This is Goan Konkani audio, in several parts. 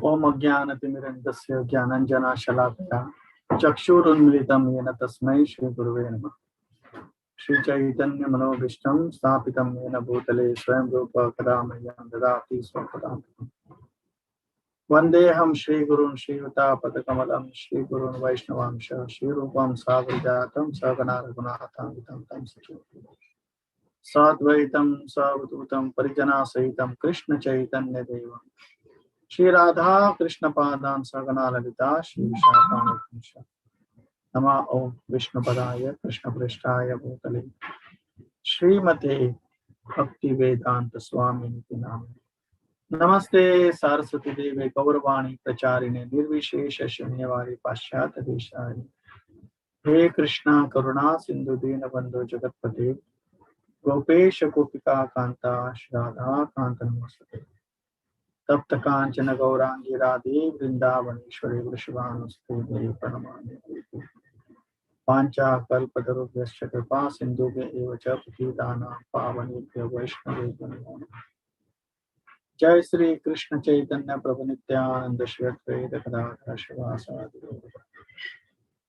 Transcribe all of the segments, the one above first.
ओम अज्ञानतिमिरन्दस्य ज्ञानाञ्जनशलाकया चक्षुरुन्मीलितं येन तस्मै श्रीगुरुवे नमः। श्रीचैतन्यमनोभीष्टं स्थापितं येन भूतले स्वयं रूप कदा मह्यं ददाति स्वपदान्तिकम्। वन्देऽहं श्रीगुरुं श्रीयुतापदकमलं श्रीगुरुं वैष्णवांश श्रीरूपं सागरजातं सगणा रघुनाथान्वितं तं सचिवं साद्वैतं सावधूतं परिजनासहितं कृष्ण चैतन्य देवं श्री राधा कृष्ण पादान सगणा ललिता श्री विशाखान्वितं। नमः ओम विष्णुपदाय कृष्ण पृष्ठाय भूतले श्रीमते भक्ति वेदांत स्वामिनिति नामिने। नमस्ते सारस्वती देवे गौरवाणी प्रचारिणे निर्विशेष शून्यवादी पाश्चात्य देशाय। हे कृष्णा करुणा सिंधु दीन बंधु जगतपते गोपेश गोपिका कांता राधा कांत नमस्ते। तप्त कांचन गौरांगी राधे वृंदावनेश्वरी वृषभानुसुते देवी प्रणमामि। पांचा कल्पतरुभ्यश्च कृपा सिंधुभ्य एव च पतितानां पावनेभ्यो वैष्णवेभ्यो नमो नमः। जय श्री कृष्ण चैतन्य प्रभु नित्यानंद श्री अद्वैत गदाधर शिवासादि गौर।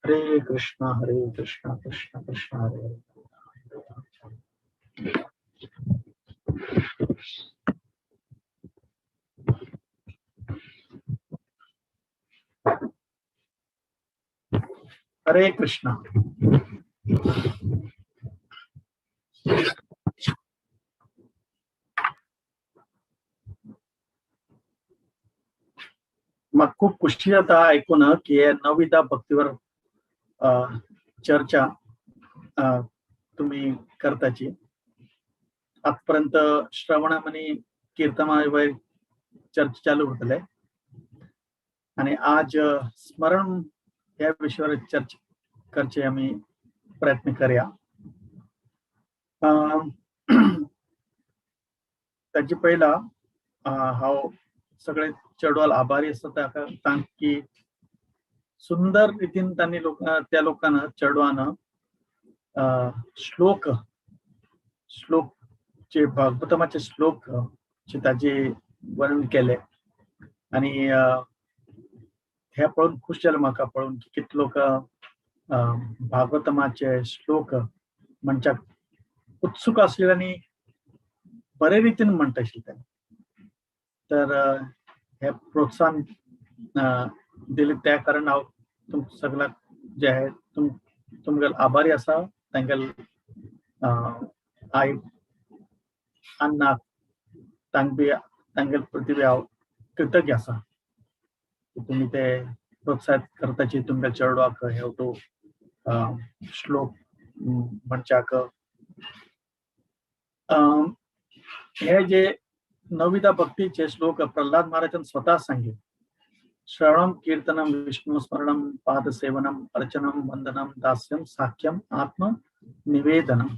हरे कृष्णा हरे कृष्णा कृष्ण कृष्ण हरे हरे। हरे कृष्णा। मग खूप खुशी जाता ऐकून की नवविधा भक्तीवर चर्चा तुम्ही करताची। आजपर्यंत श्रवणामणी कीर्तनावर चर्चा चालू होतले आणि आज स्मरण या विषयावर चर्चा करचे आम्ही प्रयत्न करूया। त्याचे पहिला हांव सगळे चेडवाल आभारी आसा ताका की सुंदर रितीन तांणी लोक त्या लोकांना चेडवान श्लोक श्लोक जे भागवतमाचे श्लोक जे ताजे वर्णन केले आणि हे पळोवन खूश जालें म्हाका पळोवन की कितले लोक भागवतमाचे श्लोक म्हणच्याक उत्सुक आसले आनी बरे रितीन म्हणटा आशिल्ले ते। तर हे प्रोत्साहन दिले त्या कारण हांव तुमकां सगळ्यांक जे आहे तुमगेल आभारी आसा। तांगेल आई अन्नाक तांक बी तांगेल प्रती बी हांव कृतज्ञ आसा की तुमी ते प्रोत्साहित करताची तुमगेल चेडवाक हेवटो श्लोक म्हणच्याक। हे जे नवविधा भक्तीचे श्लोक प्रल्हाद महाराजान स्वतः सांगितले। श्रवणम कीर्तनम विष्णु स्मरणम पादसेवनम अर्चनम वंदनम दास्यम साख्यम आत्मनिवेदनम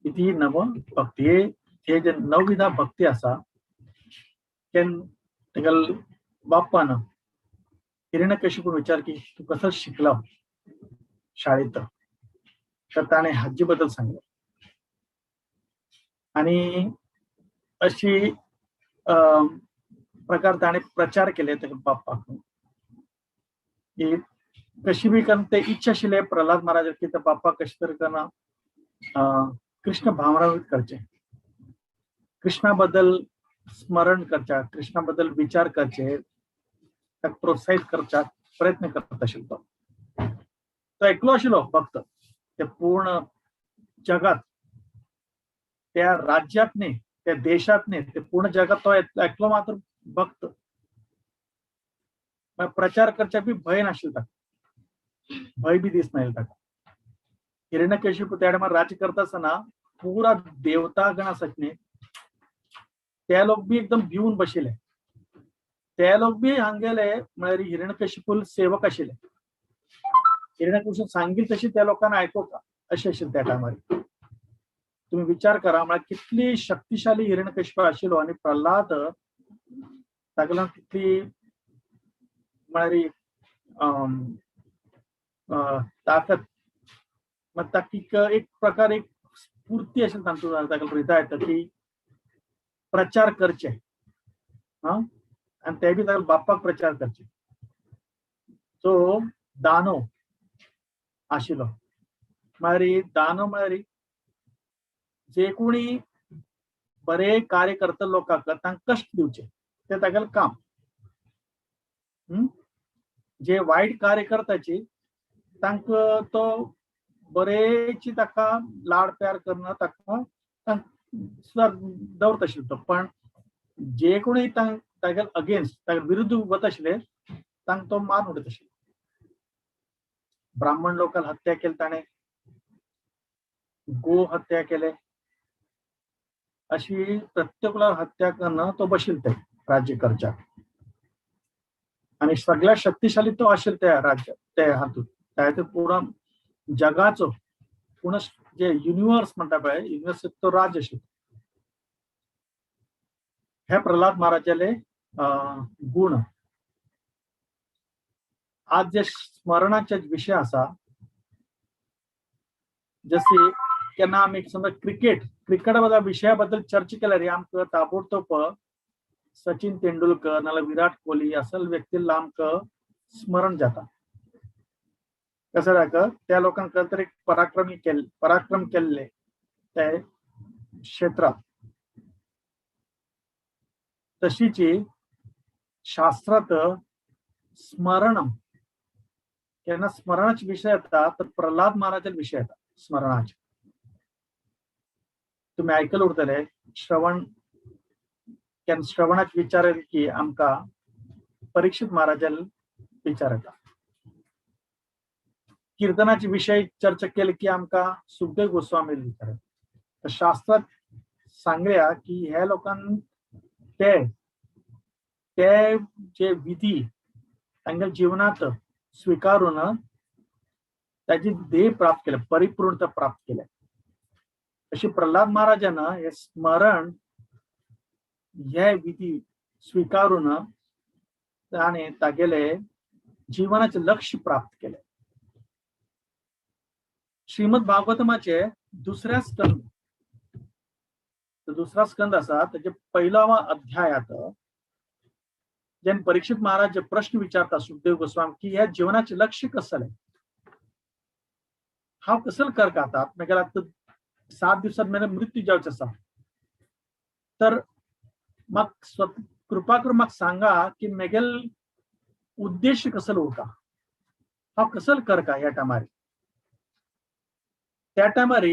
इति नव भक्ती। हे जे नवविधा भक्ती आसा तेगेल बाप्पान हिरण्यकशिपून विचार की तू कसं शिकला शाळेत, तर ताणें हाजे बद्दल सांगलें आणि अशी प्रकार ताणें प्रचार केले त्या बाप्पाक की कशी बी करून ते इच्छा आशिल्ले प्रल्हाद महाराज की त्या बाप्पाक कशें तरी करून कृष्ण भावनावृत करचे, कृष्णा बद्दल स्मरण करच्या, कृष्णा बद्दल विचार करचे, ताका प्रोत्साहित करच्याक प्रयत्न करता आशिल्लो तो। तो एकलो आशिल्लो भक्त ते पूर्ण जगात, त्या राज्यात न्ही, त्या देशात न्ही, ते पूर्ण जगात तो एकलो मात्र भक्त। प्रचार करच्या बी भंय नाशिल्लो ताका, भंय बी दिसनाशिल्लें ताका। हिरण्यकशिपू त्या टायमार राज्य करता आसतना पुरा देवतागण आसात न्ही ते लोक बी एकदम भिवन बशिल्ले। ते लोक बी हांगेले म्हळ्यार हिरण्यकशिपूल सेवक आशिल्ले। हिरण्यकशिपून सांगील तशी त्या लोकांना आयकोवका अशें आशिल्लें त्या टायमार। तुम्ही विचार करा म्हळ्यार कितली शक्तिशाली हिरण्यकशिपू आशिल्लो आनी प्रल्हाद ताका कितली म्हळ्यार ताकत मग ताका एक प्रकार एक स्फूर्ती अशें तांचो ताका हृदय येता की प्रचार करचे। आनी ते बी ताका बाप्पाक प्रचार करचे. सो दानो आशिल्लो. म्हळ्यार दानो म्हळ्यार जे कोणी बरे कार्य करता लोकांक तांकां कश्ट दिवचे, ते तागेलें काम. जे वायट कार्य करताची तांकां तो बरेची ताका लाड प्यार करना, ताका सुद्दां दवरता आशिल्लो तो. पण जे कोणी तागेले अगेन्स्ट, तागेले विरुद्ध वता आशिल्ले तांकां तो मारून उडयता आशिल्लो. ब्राह्मण लोकांक हत्या केली ताणें, गो हत्या केले, अशी प्रत्येकाला हत्या करणं तो बशिल ते राज्य करच्याक. आणि सगळ्यात शक्तिशाली तो असेल त्या राज्य त्या हातून, त्या पूर्ण जगाचो पूर्ण जे युनिवर्स म्हणटा पळय, युनिवर्स तो राज्य आशिल्लो. हे प्रल्हाद महाराजाले गुण. आज जे स्मरणाचे विषय आसा, जसे केन्ना आमी समजा क्रिकेटा बद्दल विशया बद्दल चर्चा केल्यार आमकां ताबडतोब सचिन तेंडुलकर नाल्यार विराट कोहली असल व्यक्ती आमकां स्मरण जाता. कसं जाता त्या लोकांक तर एक पराक्रम केल्ले त्या क्षेत्रात. तशीच शास्त्रात स्मरणम केन्ना स्मरणाचे विषय येता तर प्रल्हाद महाराजाचे विषय येता स्मरणाचे. तुम्ही ऐकलं उरतले श्रवण, केन्ना श्रवणाचे विचार येता की आमकां परीक्षित महाराजान विचार येता. कीर्तनाचे विषय चर्चा केली की आमकां सुखदेव गोस्वामी विचार येता. तर शास्त्रात सांगल्या की ह्या लोकांक ते ते जे विधी तांच्या जीवनात स्वीकारून त्याची ध्येय प्राप्त केले, परिपूर्णता प्राप्त केल्या. अशी प्रल्हाद महाराजानं हे स्मरण हे विधी स्वीकारून ताणें तागेले जीवनाचे लक्ष्य प्राप्त केले. श्रीमद भागवतमाचे दुसऱ्या स्कंद, दुसरा स्कंद आसा त्याचे पहिला अध्यायात जेन्ना परीक्षित महाराज जे प्रश्न विचारता सुखदेव गोस्वामी की ह्या जीवनाचे लक्ष्य कसलें, हांव कसल कर आता मागीर आतां 7 दिवसात मेरे मृत्यू जावचो आसा, तर म्हाका कृपा करून म्हाका सांगा की मेगेल उद्देश कसल उरता, हांव कसल कर का ह्या टायमार. त्या टायमार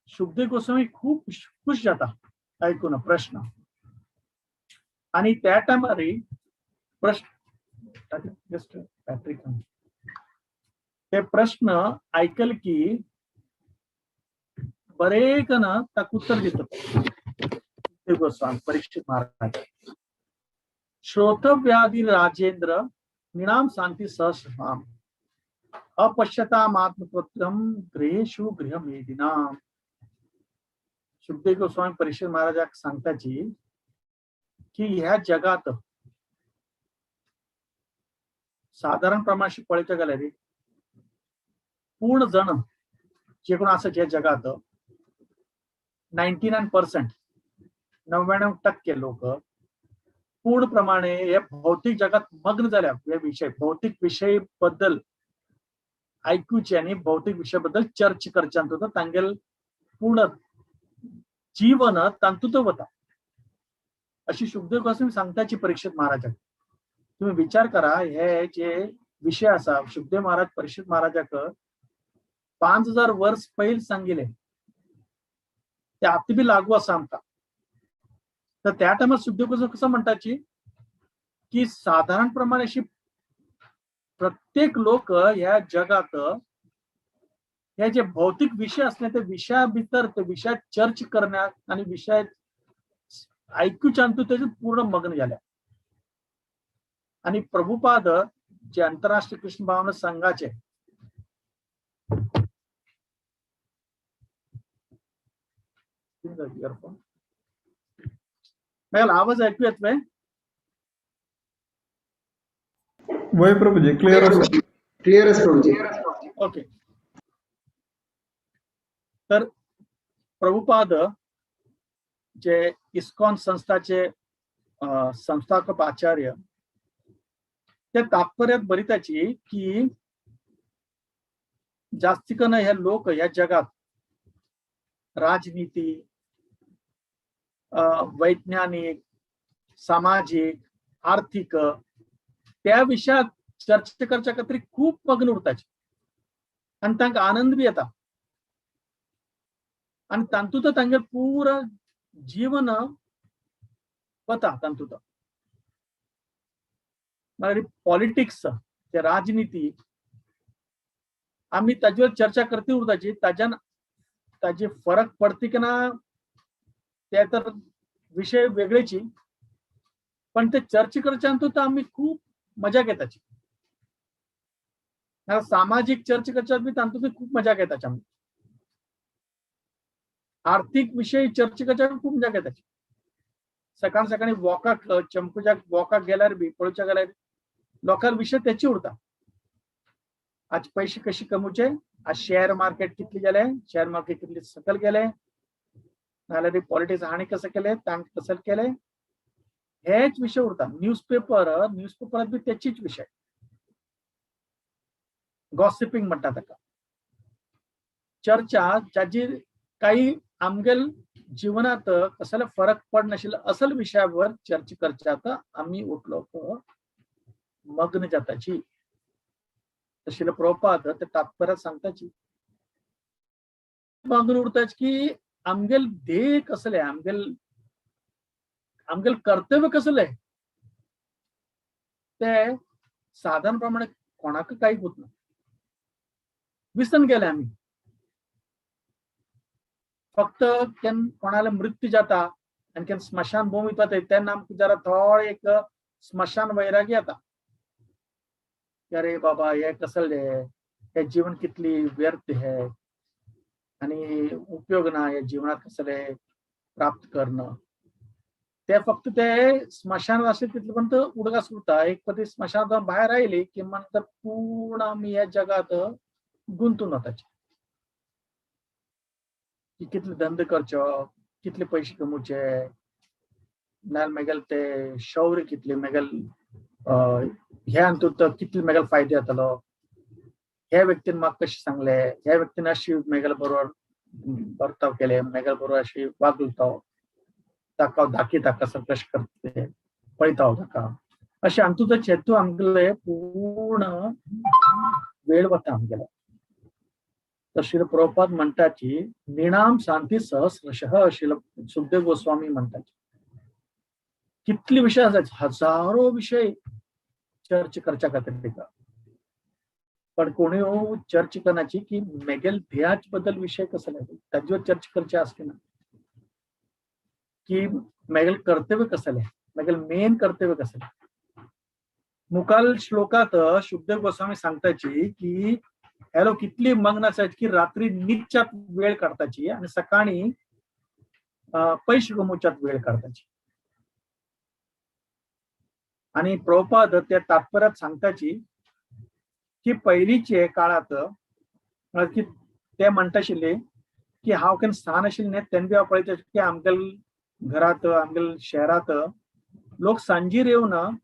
सुखदेव गोस्वामी खूब खुश जाता ऐकून प्रश्न. आणि त्या टायमार प्रश्न जस्ट बॅटरी ते प्रश्न ऐकल की बरेक ना ताका उत्तर दिता सुखदेव गोस्वामी परीक्षित महाराज. श्रोतव्याधि राजेंद्र निणाम शांती सहस्रनाम अपश्यताम आत्मतत्त्वम गृहेषु गृहमेधिनाम. सुखदेव गोस्वामी परीक्षित महाराजाक सांगताची की ह्या जगात साधारण प्रमाणाशी पळयता जाल्यार पूर्ण जण जे कोण आसा जे जगात 99% 99% लोक पूर्ण प्रमाणे हे भौतिक जगात मग्न जाल्या. हे विषय भौतिक विषय बद्दल आयकुचे आनी भौतिक विशया बद्दल चर्चा करच्या तांगेल पूर्ण जीवन तांतूत वता. अशी सुखदेव गोस्वामी सांगताची परीक्षित महाराजाक. तुम्ही विचार करा, हे जे विषय आसा सुखदेव महाराज परीक्षित महाराजाक 5000 वर्स पयल सांगिले, ते आतां बी लागू आसा आमकां. तर त्या टायमार सुखदेव गोस्वामी कसं म्हणटाची की साधारण प्रमाणे अशी प्रत्येक लोक ह्या जगात हे जे भौतिक विषय असले ते विशया भितर ते विशयात चर्च करण्यात आणि विशयात ऐकूच्यान तू तेजे पूर्ण मग्न जाल्या. आणि प्रभुपाद जे आंतरराष्ट्रीय कृष्ण भावना संघाचे इयरफोन मला आवाज ऐकू येत नाही? वय प्रभुजी, क्लिअर आसा. क्लिअर आसा प्रभुजी. ओके. तर प्रभुपाद जे इस्कॉन संस्थाचे संस्थापक आचार्य त्या तात्पर्यात बरिताची की जास्ती कन ह्या लोक ह्या जगात राजनीती, वैज्ञानिक, सामाजिक, आर्थिक त्या विशयात चर्चा करच्या खातीर खूब मग्न उरताची आनी तांकां आनंद बी येता आनी तातूंत तांगेलें पुरा जीवन वता तातूंत. मागीर पॉलिटिक्स, ते राजनीती आमी ताजेर चर्चा करती उरताची, ताज्यान ताजे फरक पडती की ना ते तर विशय वेगळेची, पण ते चर्चा करच्यान तर आमी खूब मजा घेताची. सामाजीक चर्चा करच्यात बी तातूंत खूब मजा घेताची आमी. आर्थिक विशय चर्चा करच्यात खूब मजा घेताची. सकाळ सकाळी वॉकाक चमकुच्याक वॉकाक गेल्यार बी पळोवच्या गेल्यार लोकांक विशय तेची उरता. आज पैसे कशे कमोवचे, आज शेअर मार्केट कितले गेले, शेअर मार्केट कितले सकल गेले, नाल्यार पॉलिटिक्स हाणी कसं केले, ताण कसं केले, हेच विशय उरता. न्यूजपेपरात बी त्याचीच विशय, गॉसिपिंग म्हणटा ताका. चर्चा जाची काही आमगेल जीवनात कसले फरक पडनाशिल्लो असल विशयावर चर्चा करच्यात आमी उठलो मग्न जाताची. तशें प्रभुपाद ते तात्पर्यात सांगताची मग्न उरताच की आमगेल ध्येय कसले, आमगेल आमगेल कर्तव्य कसले ते साधारण प्रमाणे कोणाक काही होत ना, विसरून गेले आमी. फक्त केन्ना कोणाले मृत्यू जाता आनी केन्ना स्मशान भूमीत वता तेन्ना आमकां जरा थोडे एक स्मशान वैराग्य येता. अरे बाबा हे कसले, हे जीवन कितली व्यर्थ है आनी उपयोग ना हे जीवनात कसले प्राप्त करणं. ते फक्त ते स्मशान आसले तितले पर्यंत उडगास उरता. एक पदी स्मशानात भायर आयली की नंतर पूर्ण आमी ह्या जगात गुंतून वताचे की कितले धंदे करचो, कितले पैसे कमोवचे, नाल्यार मागीर ते शौर्य कितले, मागीर ह्या हातूंत कितले मागीर फायदे जातलो, ह्या व्यक्तीन म्हाका कशें सांगले, ह्या व्यक्तीन अशी मागीर बरोबर बर्ताव केले, मागीर बरोबर अशी वागलो तो, ताका दाखयता कसं कशें करता पळयता हांव ताका. अशें हातूंत हेतू आमगेले पूर्ण वेळ वता आमगेलो. तर श्रील प्रभुपाद म्हणटाची निणाम शांती सहस्रशः, श्रील सुखदेव गोस्वामी म्हणटाची कितले विशय आसात, हजारो विशय चर्चा करच्या खातीर. पण कोणी चर्चा करण्याची की मेगेल ध्येयाच बद्दल विशय कसले ताजेर चर्चा करचे आसले ना, की मेगेल कर्तव्य कसले, मेगेल मेन कर्तव्य कसले. मुखाल श्लोकात सुखदेव गोस्वामी सांगताची की हॅलो कितली मग्न असायची की रात्री निच्यात वेळ काढताची आणि सकाळी पैसे कमवच्यात वेळ काढताची. आणि प्रभुपाद त्या तात्पर्यात सांगताची की पहिलीचे काळात की ते म्हणटाशिल्ले की हांव केन्ना सान आशिल्लें न्ही तेन्ना बी हांव पळयता की आमगेल घरात आमगेल शहरात लोक सांजेर येवन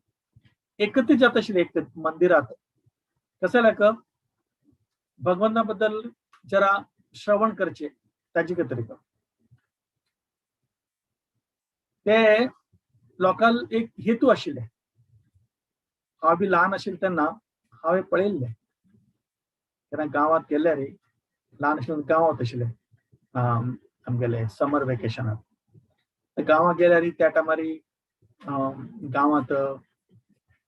एकत्रित जाता आशिल्ले एक मंदिरात. कसं लायक भगवंता बद्दल जरा श्रवण करचे ताजे खातीर. ते लोकांक एक हेतू आशिल्ले. हांव बी ल्हान आशिल्लें तेन्ना हांवें पळयल्लें, केन्ना गांवांत गेल्यार रे, ल्हान आशिल्ले गांवांत आशिल्ले आमगेले समर वेकेशनाक. गांवांत गेल्यार त्या टायमार गांवांत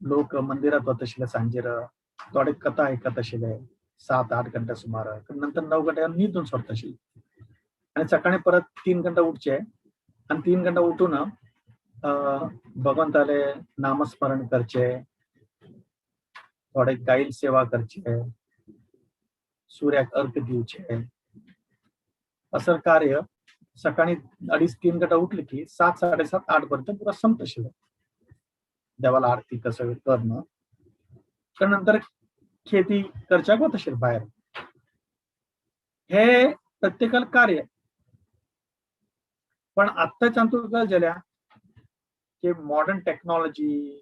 लोक मंदिरात वता आशिल्ले सांजेर, थोडे कथा आयकत आशिल्ले 7-8 घंटा सुमार, नंतर 9 घंटे न्हिदून सोडता आशिल्ले आनी सकाळी परत 3 घंटा उठचे आनी 3 घंटा उठून भगवंताले नामस्मरण करचे, थोडे गाईल सेवा करचे, सूर्याक अर्घ दिवचे. असं कार्य सकाळी 2.5-3 घंटा उठले की 7, 7:30, 8 पर्यंत पुरा संपत आशिल्लें. देवाला आरती कसं करणं, तर नंतर खेती करच्याक वता आशिल्लें भायर. हे प्रत्येकाला कार्य. पण आत्ताच्या तुका जाल्या की मॉडर्न टेक्नॉलॉजी,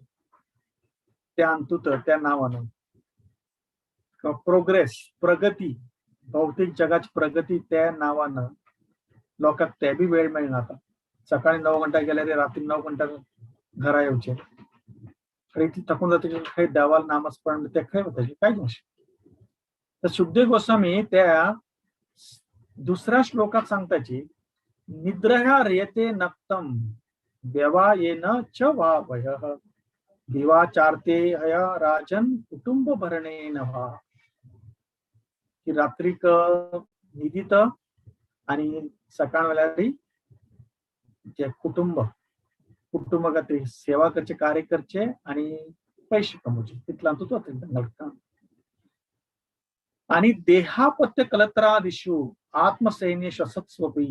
त्या अंतूत त्या नावान प्रोग्रेस, प्रगती, भौतिक जगाची प्रगती त्या नावान लोकांक ते बी वेळ मेळना. आतां सकाळी 9 घंटा गेल्यार रात्री 9 घंटा घरा येवचे, इतली थकून जाता की खंय देवाल नामस्मरण ते खंय वताचे काय नशें. तर शुकदेव गोस्वामी त्या दुसऱ्या श्लोकात सांगताची, निद्रया रेते नक्तम व्यवायेन च वा वयः दिवाचारते हया राजन कुटुंब भरणेन वा. की रात्रीक निदीत आणि सकाळ वेळार जे कुटुंब कुटुंब खातीर सेवा करचे, कार्य करचे आणि पैसे कमवचे, तितला तो काम. आणि देहापत्य कलत्रादिषु आत्मसैन्येषु असत्स्वपि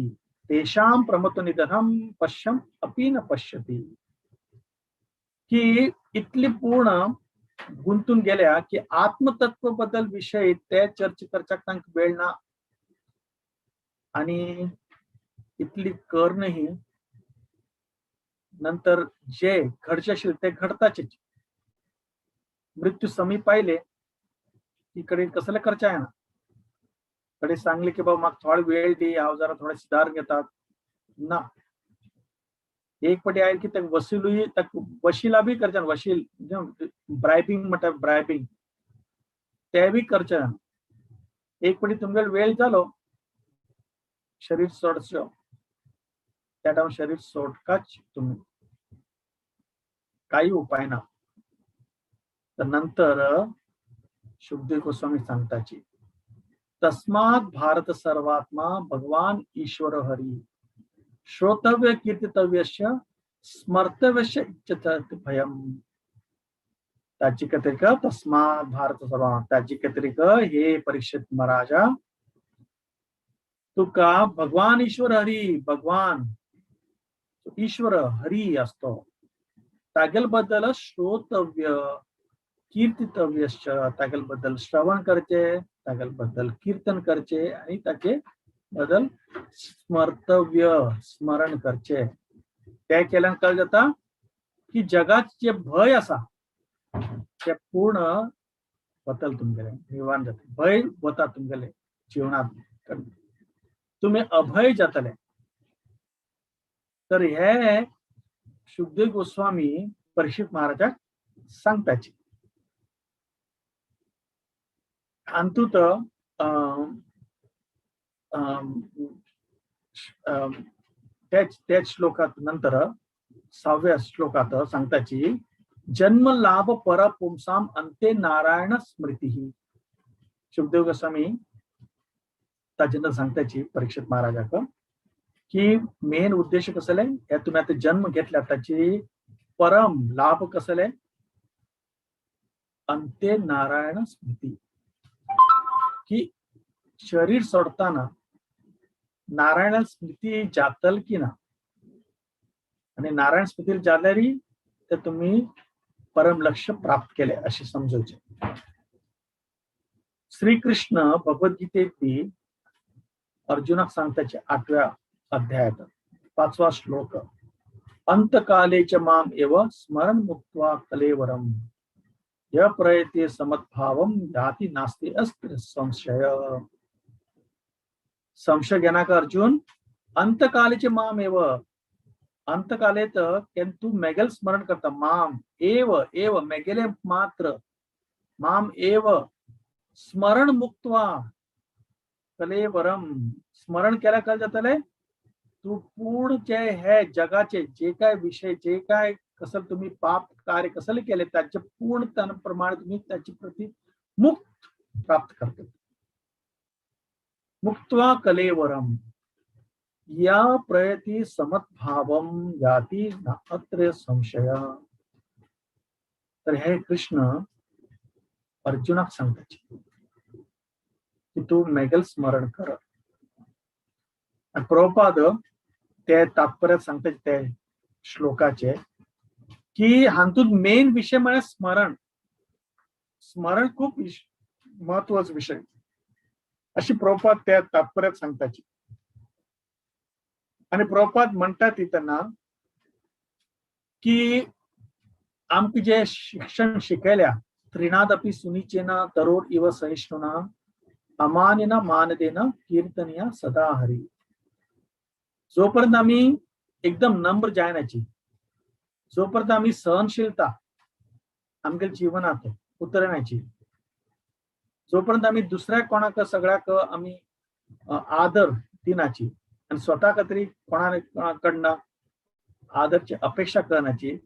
तेषां प्रमत्त निधनं पश्यम अपि न पश्यति. की इतली पूर्ण गुंतून गेल्या की आत्मतत्व बद्दल विषय ते चर्चा करच्याक तांकां वेळ ना, आणि इतली कर नाही नंतर जे घडचे आशिल्ले ते घडताचेच. मृत्यू समीप आयले की कडे कसले करचे ना, कडे सांगले की बाबा म्हाका थोडो वेळ दी, हांव जरा थोडे सुदार घेतात ना. एक पटी आयल की ताका वशिलूय ताका वशिला बी करचे, वशील ब्रायबिंग म्हणटा, ब्रायबिंग ते बी करचे ना. एक पटी तुमगेलो वेळ जालो शरीर सोडचो, त्या टायमार शरीर सोडकाच तुमी, काही उपाय ना. तर नंतर शुकदेव गोस्वामी सांगताची, तस्मात् भारत सर्वात्मा भगवान ईश्वर हरी श्रोतव्य कीर्तितव्यस्य स्मर्तव्यस्य इच्छत भयम. ताची कथेक तस्मात् भारत सर्वात्मा, ताची कथेक हे परीक्षित महाराजा, तुका भगवान ईश्वर हरी, भगवान ईश्वर हरी असतो, तागेल बद्दल श्रोतव्य कीर्तितव्यश्च, तागेल बद्दल श्रवण करचे, तागेल बद्दल कीर्तन करचे आणि ताचे बद्दल स्मर्तव्य स्मरण करचे. ते केल्यान कळ जाता की जगात जे भय आसा ते पूर्ण वतल तुमगेले, निवारण जाता, भय वता तुमगेले जीवनात, तुमी अभय जातले. तर हे शुकदेव गोस्वामी परीक्षित महाराजाक सांगताची. अंतूत त्याच श्लोकात नंतर 6व्या श्लोकात सांगताची, जन्म लाभ पर पुंसाम अंते नारायण स्मृती. शुकदेव गोस्वामी ताजेंद्र सांगताची परीक्षित महाराजाक की मेन उद्देश कसले, हे तुम्ही आता जन्म घेतला ताची परम लाभ कसले, अंते नारायण स्मृती. की शरीर सोडताना नारायण स्मृती जातल की ना, आणि नारायण स्मृती जाल्यार तर तुम्ही परम लक्ष प्राप्त केले असे समजूचे. श्रीकृष्ण भगवद्गीतेत अर्जुनाक सांगताचे 8व्या अध्यायात 5वा श्लोक, अंतकाले च माम एव स्मरण मुक्त्वा कलेवरम य प्रयते समद्भावम याति नास्ति अस्त्र संशय. संशय घेनाका अर्जुन, अंतकाले च माम एव, अंतकाले तर तू मेगेल स्मरण करता, माम एव एव मेगेले मात्र, माम एव स्मरण मुक्त्वा कलेवरम, स्मरण केल्या काय जातले तू पूर्ण जे हे जगाचे जे काय विषय जे काय कसं तुम्ही पाप कार्य कसं केले त्याचे पूर्ण प्रमाणे तुम्ही त्याची प्रति मुक्त प्राप्त करते. मुक्त्वा कलेवरम या प्रयती समद्भावम याती अत्र संशय. तर हे कृष्ण अर्जुनाक सांगताचे की तू मेगल स्मरण कर. आणि प्रभुपाद ते तात्पर्यात सांगतात ते श्लोकाचे की हातूंत मेन विषय म्हळ्यार स्मरण. स्मरण खूप महत्वाचो विषय अशी प्रभुपाद त्या तात्पर्यात सांगताची. आणि प्रभुपाद म्हणतात त्यांना की आमकां जे शिक्षण शिकयल्या, त्रिनादपि सुनीचेन तरोर इव सहिष्णुना अमानिन मानदेन कीर्तनीय सदा हरी. जोपर्यंत आम्ही एकदम नम्र जायनाची, जोपर्यंत आम्ही सहनशीलता आमगे जीवनात उतरण्याची, जोपर्यंत आम्ही दुसऱ्या कोणाक सगळ्याक आम्ही आदर दिनाची आणि स्वतः तरी कोणाकडनं आदरची अपेक्षा करण्याची,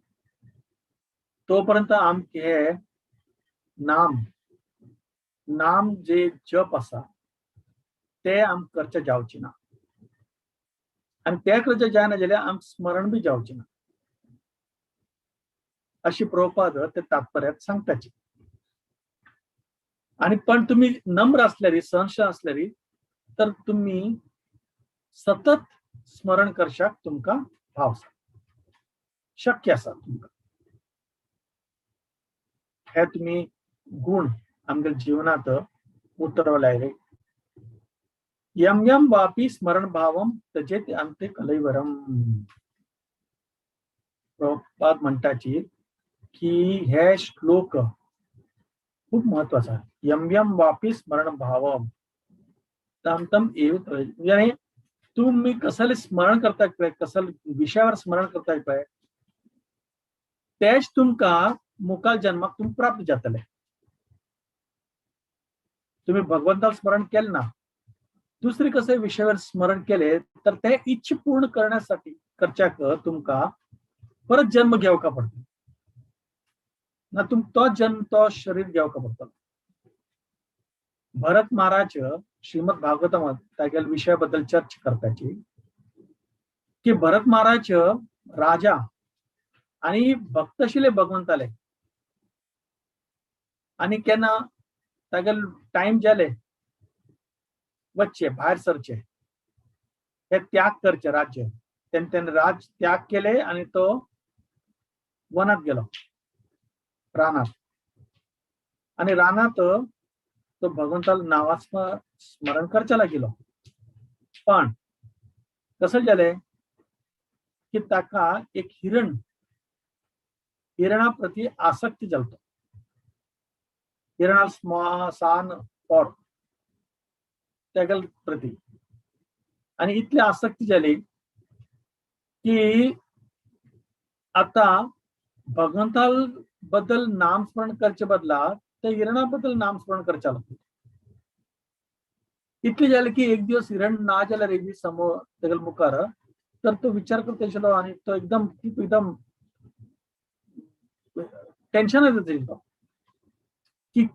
तोपर्यंत आमके हे नाम नाम जे जप आसा ते आमकां करचे जावचे ना. आनी ते करचे जायना जाल्यार आमकां स्मरण बी जावचे ना, अशी प्रभुपाद ते तात्पर्यात सांगताची. आणि पण तुम्ही नम्र असल्यारी, सहनशील असल्यारी, तर तुम्ही सतत स्मरण करशाक तुमकां भाव शक्य आसा तुमकां. हे तुम्ही गुण आमगे जीवनात उतरवलाय रे. यम यम वापी स्मरण भावम तजेत अंते कलैवरम. प्रभुपाद म्हणटाची की हे श्लोक खूप महत्वाचा. यम यम वापी स्मरण भावम तम तम एव, यानी तुम्ही कसले स्मरण करताय पळय, कसले विषयावर स्मरण करताय पळय, तेच तुमकां मुखार जन्माक तुम प्राप्त जातले. तुम्ही भगवंताला स्मरण केलं ना, दुसरी कसे विषयावर स्मरण केले तर ते इच्छा पूर्ण करण्यासाठी करच्याक तुमका परत जन्म घेवका पडतो ना, तुम तो जन्म तो शरीर घेवका पडतो. भरत महाराज श्रीमद भागवतामध्ये तागेल्या विषयाबद्दल चर्चा करताची की भरत महाराज राजा आणि भक्त आशिल्ले भगवंताले, आणि केन्ना तागेले टायम जाले वच्चे भायर सरचे, हे त्याग करचे राज्य, तेणे राज त्याग केले आणि तो वनात गेलो, रानात. आणि रानात तो भगवंताला नावाचं स्मरण करच्या लागिलो. पण कसं जालें की ताका एक हिरण, हिरणा प्रती आसक्ती जालतो. हिरणा सान पोर तेगेल प्रती, आणि इतली आसक्ती जाली की आता भगवंता बद्दल नामस्मरण करचे बदला त्या हिरणा बद्दल नामस्मरण करच्या लागले. इतली जाले की एक दिवस हिरण ना जाल्यार बी समोर तेगेल मुखार, तर तो विचार करता आशिल्लो आणि तो एकदम खूप एकदम टेन्शन येता तो की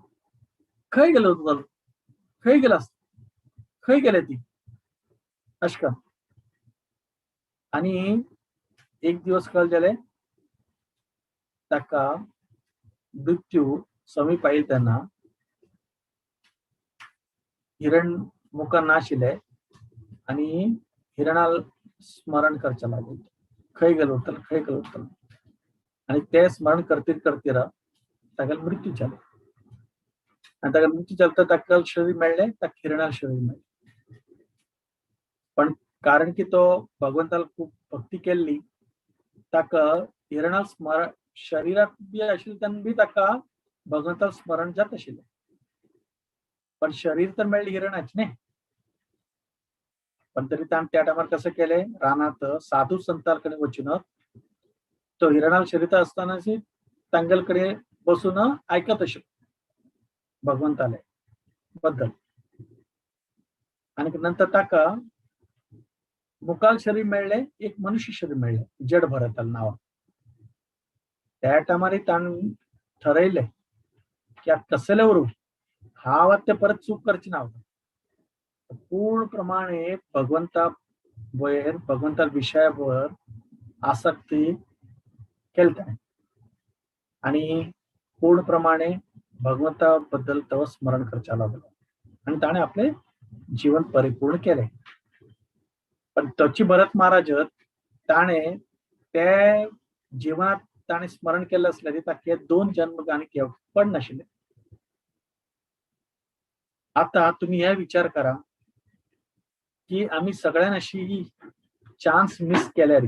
खंय गेलो तो, खंय गेला, खंय गेले ती अशें कर. आणि एक दिवस कळ जाले ताका मृत्यू समीप आयिल्लो तेन्ना हिरण मुखार नाशिल्ले आणि हिरणाल स्मरण करचें लागले, खंय गेलो उरतलो, खंय गेलो उरतलो. आणि ते स्मरण करतीर करतीर तागेलो मृत्यू जालो. आणि ताका मृत्यू जालो तर ताका शरीर मेळ्ळें, ताका हिरणाल शरीर मेळ्ळें. पण कारण की तो भगवंताला खूप भक्ती केल्ली, ताका हिरणाल स्मरण शरीरात बी आशिल्लें तेन्ना बी ताका भगवंताल स्मरण जात आशिल्लें. पण शरीर तर मेळ्ळें हिरणाचें न्ही. पण तरी ताणें त्या टायमार कसं केलें, रानात साधू संतांकडे वचून तो हिरणाल शरीर असताना तांगेल कडेन बसून आयकत आशिल्लो भगवंताले बद्दल. आणि नंतर ताका मुखाल शरीर मेळ्ळें, एक मनुष्य शरीर मेळ्ळें जड भरताल नांवान. त्या टायमार ताणें ठरयलें की आतां कसलें उरूं, हांव आतां तें परत चूक करची ना. पूर्ण प्रमाणे भगवंता वयर, भगवंता विशयावर आसक्ती केली ताणें आणि पूर्ण प्रमाणे भगवंता बद्दल तो स्मरण करच्या लागलो आणि ताणें आपलें जीवन परिपूर्ण केलें. पण तची भरत महाराज ताणें ते जीवनात ताणें स्मरण केल्लें आसल्यार ताका दोन जन्म आनी घेवंक पडनाशिल्लें. आता तुम्ही हे विचार करा की आमी सगळ्यान अशी चान्स मिस केल्या रे,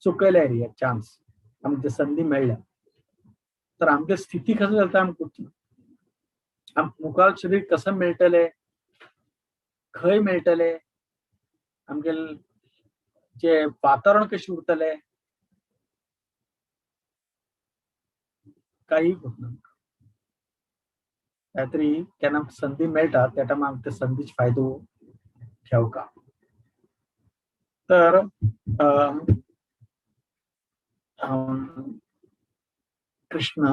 चुकयल्या रे चान्स, आमकां संदी मेळ्ळ्या. तर आमगे स्थिती कसं जाता आमकां, आमकां मुखार शरीर कसं मेळटलें, खंय मेळटलें, आमगे जे वातावरण कशें उरतलें, काही होत ना. काहीतरी केन्ना संधी मेळटा त्या टायमार आमकां त्या संदीचो फायदो घेवका. तर कृष्ण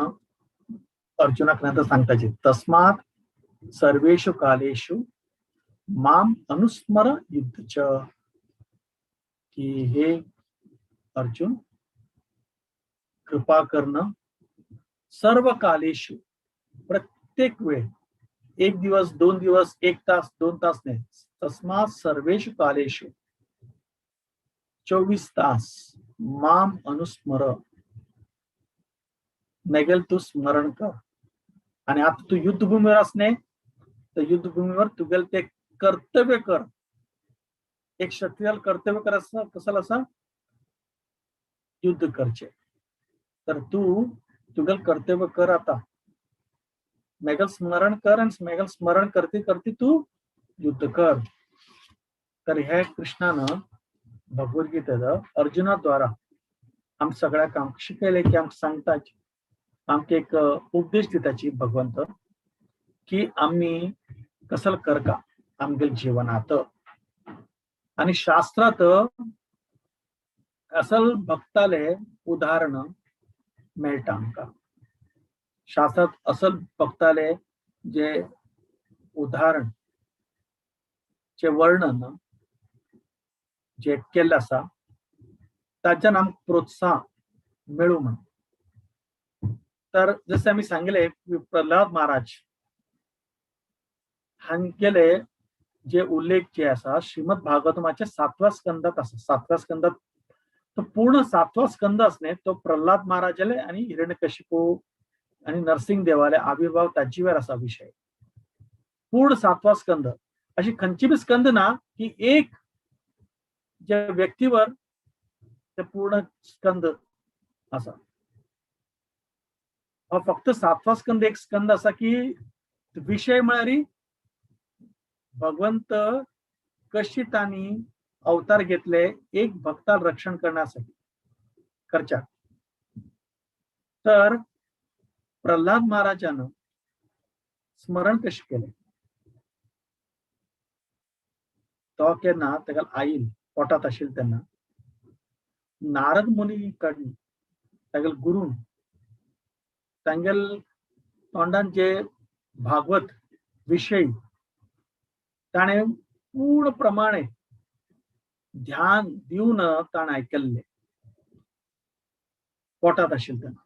अर्जुनाक नंतर सांगताचे, तस्मात सर्वेषु कालेषु माम अनुस्मर युद्धच, की हे अर्जुन कृपा करणं सर्व कालेषु, प्रत्येक वेळ, एक दिवस, 2 दिवस, 1 तास, 2 तास नाही, तस्मात सर्वेषु कालेषु 24 तास माम अनुस्मर, मेगेल तू स्मरण कर. आणि आता तू युद्धभूमीवर असणे तर युद्धभूमीवर तुगेल ते कर्तव्य कर. एक क्षत्रियाला कर्तव्य करायचं कशाला असा युद्ध करचे, तर तू तुगेल कर्तव्य कर. आता मेगल स्मरण कर आणि मेगल स्मरण करते करते तू युद्ध कर. तर हे कृष्णानं भगवद्गीतेत अर्जुनाद्वारा आम सगळ्याक आमकां शिकयलें की आमकां सांगता, आमकां एक उपदेश दिताची भगवंत की आमी कसल करका आमगेल जीवनात. आणि शास्त्रात असल भक्ताले उदाहरण मेळटा आमकां. शास्त्रात असल भक्ताले जे उदाहरण जे वर्णन जे केल्लें आसा ताच्यान आमकां प्रोत्साहन मेळूं म्हण. तर जशें आमी सांगले प्रल्हाद महाराज हांगेले जे उल्लेख जे आसा श्रीमद भागवतमाच्या 7व्या स्कंदात आसा. 7व्या स्कंदात तो पूर्ण 7वा स्कंद आसने तो प्रल्हाद महाराजाले आणि हिरण्यकशिपू आणि नरसिंह देवाले आविर्भाव ताचेवर आसा विषय. पूर्ण 7वा स्कंद अशी खंयची बी स्कंद ना की एक ज्या व्यक्तीवर ते पूर्ण स्कंद आसा. हो फक्त 7वा स्कंद एक स्कंद आसा की विषय म्हळ्यार भगवंत कशी तांणी अवतार घेतले एक भक्ताल रक्षण करण्यासाठी करच्या. तर प्रल्हाद महाराजानं स्मरण कशें केलें, तो केन्ना ताका आईल पोटांत आशिल्लो तेन्ना नारद मुनी कडून तागेल गुरून तांगेल तोंडान जे भागवत विषय ताणें पूर्ण प्रमाणे ध्यान दिवन ताणें आयकल्लें पोटांत आशिल्लें तेन्ना.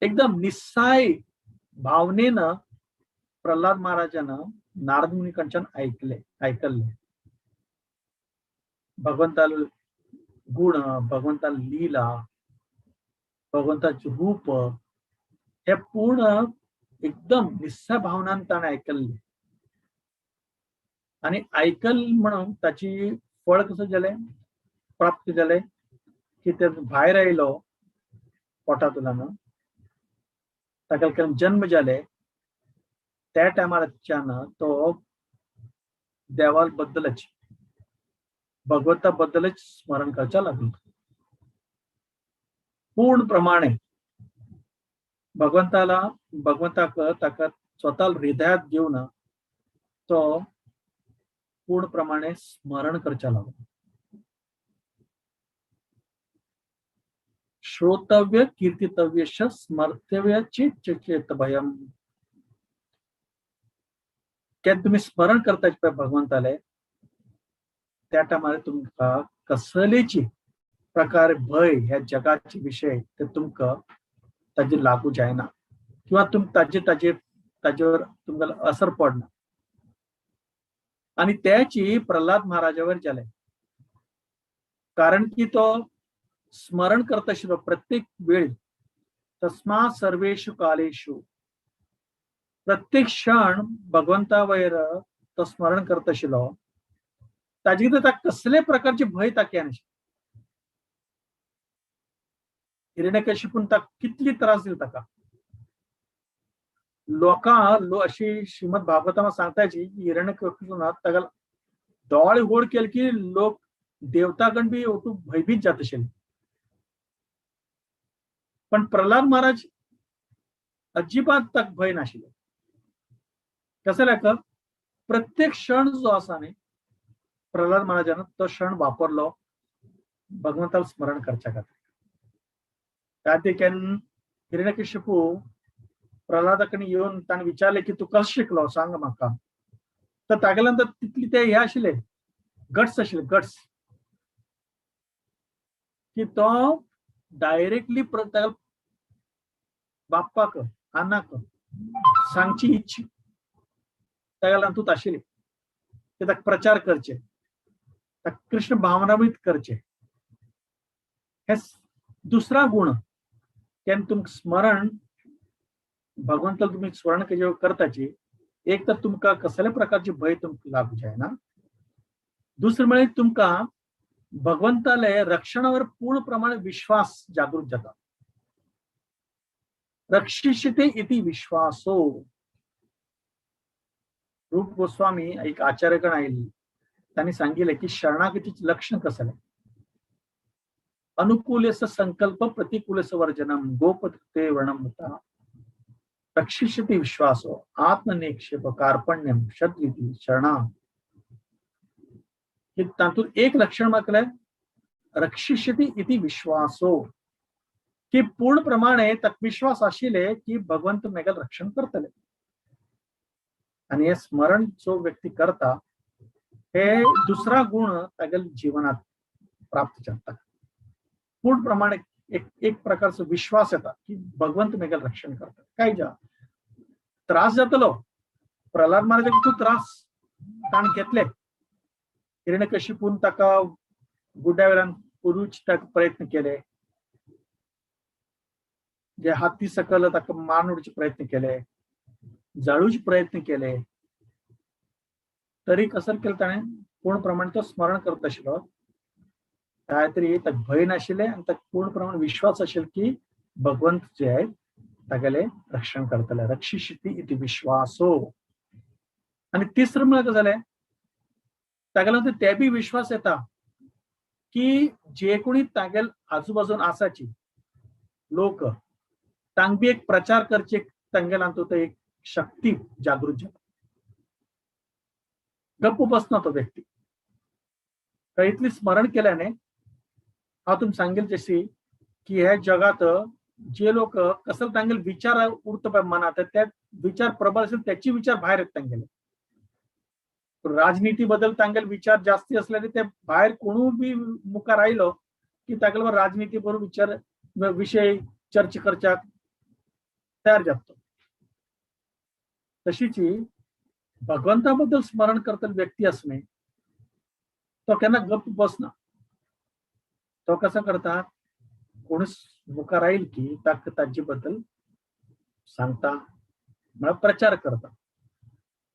एकदम निस्साय भावनेन प्रल्हाद महाराजान नारद मुनी कडच्यान आयकल्लें. भगवंताल गुण, भगवंताल लीला, भगवंताचें रूप हे पूर्ण एकदम निस्साय भावनान ताणें आयकल्लें. आनी आयकल म्हणून ताची फळ कसं जालें, प्राप्त जालें की ते भायर आयलो पोटांतल्यान, ताका केन्ना जन्म जाले त्या टायमारच्यान तो देवा बद्दलच भगवंता बद्दलच स्मरण करच्या लागलो. पूर्ण प्रमाणे भगवंताला भगवंताक ताका स्वतः हृदयात घेवन तो पूर्ण प्रमाणे स्मरण करच्या लागलो. श्रोतव्य कीर्तितव्य स्मर्तव्य चेत भयम. केन्ना तुमी स्मरण करता पळय भगवंताले त्या टायमार तुमकां कसलेची प्रकार भय ह्या जगाचे विषय ते तुमकां ताजेर लागू जायना किंवा तुम ताजे ताजे ताजेवर तुमकां असर पडना. आणि त्याची प्रल्हाद महाराजावर जाले, कारण की तो स्मरण करत आशिल्लो प्रत्येक वेळ. तस्मा सर्वेषु कालेषु, प्रत्येक क्षण भगवंता वयर तो स्मरण करत आशिल्लो. ताजे ताका कसले प्रकारचे भंय ताका येनाशिल्लें. हिरण्यकशिपून ताका कितली त्रास दिले ताका. लोकां अशी श्रीमद भागवतामा सांगताची हिरण्यकशिपून ताका दोळे व्हड केले की लोक देवतागण बी ओटू भयभीत जात आशिल्ले. पण प्रल्हाद महाराज अजिबात ताका भंय नाशिल्ले. कसं जाल्यार प्रत्येक क्षण जो आसा न्ही प्रल्हाद महाराजान तो क्षण वापरलो भगवंताला स्मरण करच्या खातीर. त्या देखीन हिरण्यकशिपू प्रल्हादा कडेन येवन ताणें विचारलें की तूं कसो शिकलो सांग म्हाका. तर तागेल्या नंतर तितली ते हे आशिल्ले गट्स आशिल्ले, गट्स की तो डायरेक्टली ताका बाप्पाक आनाक सांगची इच्छा तागेल्या हातूंत आशिल्ली की ताका प्रचार करचे, ताका कृष्ण भावनामृत करचे. हे दुसरा गुण केन्ना तुमकां स्मरण भगवंताला तुम्ही स्मरण करताची, एक तर तुमकां कसले प्रकारचे भंय तुमकां लागू जायना, दुसरें म्हळ्यार तुमकां भगवंताले रक्षणावर पूर्ण प्रमाणे विश्वास जागृत जाता. रक्षिष्यते इति विश्वासो. रूप गोस्वामी एक आचार्यगण आयिल्ली, त्यांनी सांगितले की शरणागतीचे लक्षण कसले. अनुकूलेस संकल्प प्रतिकूलेस वर्जनम गोपते वर्णम होता रक्षिष्यति विश्वासो आत्मनिक्षेप कार्पण्यम षद्विधि शरणा. तातूंत एक लक्षण म्हटलें रक्षिष्यति इति विश्वासो, की पूर्ण प्रमाणे ताका विश्वास आशिल्ले की भगवंत मेगेल रक्षण करतले. आणि हे स्मरण जो व्यक्ती करता हे दुसरा गुण तागेल्या जीवनात प्राप्त जाता. पूर्ण प्रमाणे एक एक प्रकारचो विश्वास येता की भगवंत मेगेल रक्षण करता. काय जा त्रास जातलो, प्रल्हाद महाराजाक खूब त्रास ताणें घेतले, हिरण्यकशिपून ताका गुड्ड्या वेल्यान पुरूच ताका प्रयत्न केले, जे हाती सकल ताका मान उडचे प्रयत्न केले, जाळूचे प्रयत्न केले, तरी कसर केलें ताणें पूर्ण प्रमाणे तो स्मरण करत आशिल्लो. काय तरी ताका भंय नाशिल्लें आनी ताका पूर्ण प्रमाणे विश्वास आशिल्लो की भगवंत जे आहे तागेले रक्षण करतले. रक्षिष्यति इति विश्वासो. आनी तिसरें म्हळ्यार कशें जालें, तागेलो ते बी विश्वास येता की जे कोणी तागेल आजूबाजून आसाची लोक तांक बी एक प्रचार करचे, तांगेल्या हातूंत एक शक्ती जागृत जाता. गप्प बसना तो व्यक्ती. इतली स्मरण केल्याने हांव तुमकां सांगेल जशी की ह्या जगात जे लोक कसले तांगेले विचार उरता पळय मनात, ते विचार प्रबळ असेल त्याचे विचार भायर येत तांगेले. राजनीती बद्दल तांगेले विचार जास्ती असल्याने ते भायर कोणूय बी मुखार आयलो की तागेले राजनीती बरोबर विचार विषय चर्चा करच्याक तयार जाता. तशीच भगवंता बद्दल स्मरण करतले व्यक्ती असणे तो केन्ना गप्प बसना. तो कसो करता, कोण मुखार आयल की ताका ताजे बद्दल सांगता, म्हळ्यार प्रचार करता.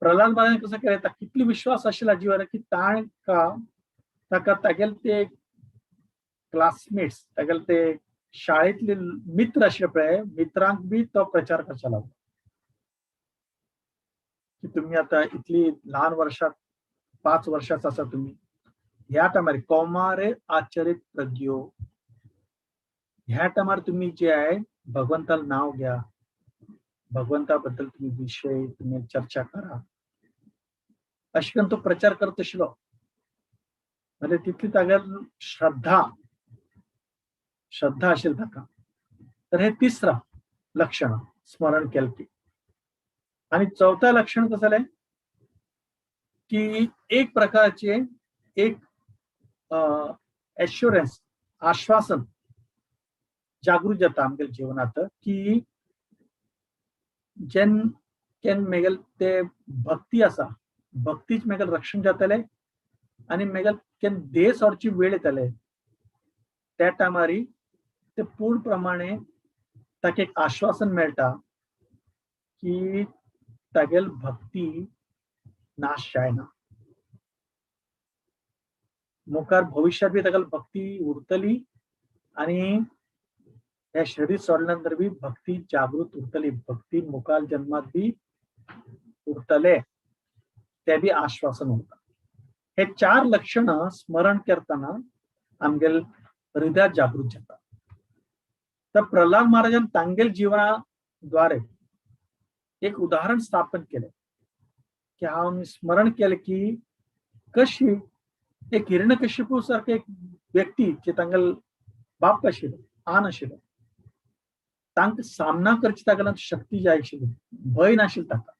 प्रल्हाद महाराजान कसं केलें, ताका कितलो विश्वास आशिल्लो जिवार की तांकां ताका तागेले ते क्लासमेट्स, तागेले ते शाळेंतले मित्र आशिल्ले पळय, मित्रांक बी तो प्रचार करचो लागलो की तुम्ही आता इतली ल्हान वर्षात 5 वर्षाचा आसा तुम्ही, ह्या टायमार कौमारे आचरित प्रज्ञो, ह्या टायमार तुम्ही जे आहे भगवंताला नाव घ्या, भगवंता बद्दल तुम्ही विषय तुम्ही चर्चा करा, अशें करून तो प्रचार करत आशिल्लो. म्हणजे तितली तागेल श्रद्धा श्रद्धा आशिल्ली ताका. तर हे तिसरा लक्षण स्मरण केलं की. आणि चौथा लक्षण कसं जालें की एक प्रकारचे एक एश्युरन्स, आश्वासन जागृत जाता आमगेल्या जीवनात की जेन केन मेगेल ते भक्ती आसा, भक्तीच मेगेल रक्षण जातले आनी मेगेल केन देह सोडची वेळ येतले त्या टायमारी ते पूर्ण प्रमाणे ताका एक आश्वासन मेळटा की तागेल भक्ती नाश जायना, मुखार भविष्यात बी ताका भक्ती उरतली आनी हे शरीर सोडल्या नंतर बी भक्ती जागृत उरतली, भक्ती मुखाल जन्मात बी उरतले, ते बी आश्वासन उरता. हे चार लक्षणं स्मरण करताना आमगेल हृदयात जागृत जाता. तर प्रल्हाद महाराजान तांगेल जीवनाद्वारे एक उदाहरण स्थापन केले की हांव स्मरण केले की कशी एक हिरण्यकशिपू सारखे एक व्यक्ती जे तांगेल बाप आशिल्लो, आन आशिल्लो, तांकां सामना करची ताका शक्ती जाय आशिल्ली, भंय नाशिल्लो ताका,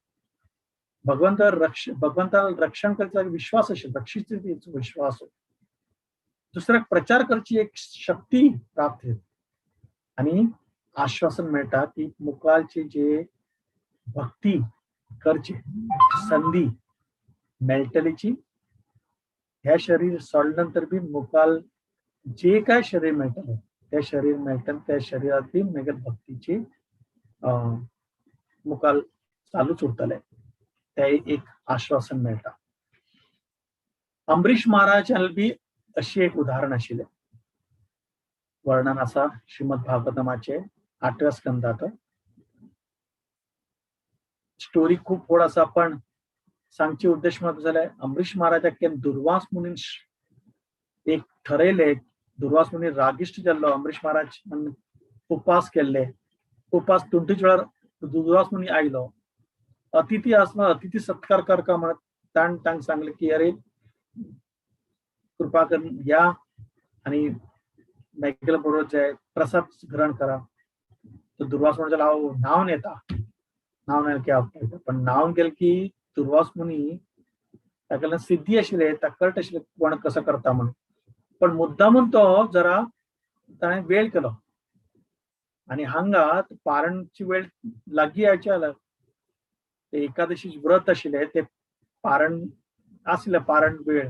भगवंताला रक्षण करचा विश्वास आशिल्लो, रक्षित विश्वास, दुसऱ्याक प्रचार करची एक शक्ती प्राप्त जाली आणि आश्वासन मेळटा की मुखालची जे भक्ती करची संधी मेळटलीची, हे शरीर सोडल्या नंतर बी मुखाल जे काय शरीर मेळटलें ते शरीर मेळटलें, त्या शरीरात बी मागीर भक्तीची मुखाल चालूच उरतले, ते एक आश्वासन मेळटा. अंबरीश महाराज बी अशी एक उदाहरण आशिल्लें, वर्णन आसा श्रीमद भागवतमाचे 8व्या स्कंदात. स्टोरी खूप व्हड आसा, पण सांगचे उद्देश म्हळ्यार जाल्यार अंबरीश महाराजाक केन्ना दुर्वास मुनीन एक ठरयले, दुर्वास मुनी रागिश्ट जाल्लो, अंबरीश महाराज उपास केल्ले, उपास तुंटीच्या वेळार दुर्वास मुनी आयलो, अतिथी आसलो, अतिथी सत्कार करका म्हणत ताण तांकां सांगले की अरे कृपा करून या आणि मेगेले बरोबर जे प्रसाद ग्रहण करा. तर दुर्वास मुनी हांव न्हावन येता, न्हावन येयलें की हांव, पण न्हावन गेले की दुर्वास मुनी ताका सिद्धी आशिल्ले, ताका कळट आशिल्लें कोण कसो करता म्हणून, पण मुद्दामून तो जरा ताणें वेळ केलो आणि हांगा पारणची वेळ लागीं यायची आला, ते एकादशी व्रत आशिल्लें, ते पारण आसलें, पारण वेळ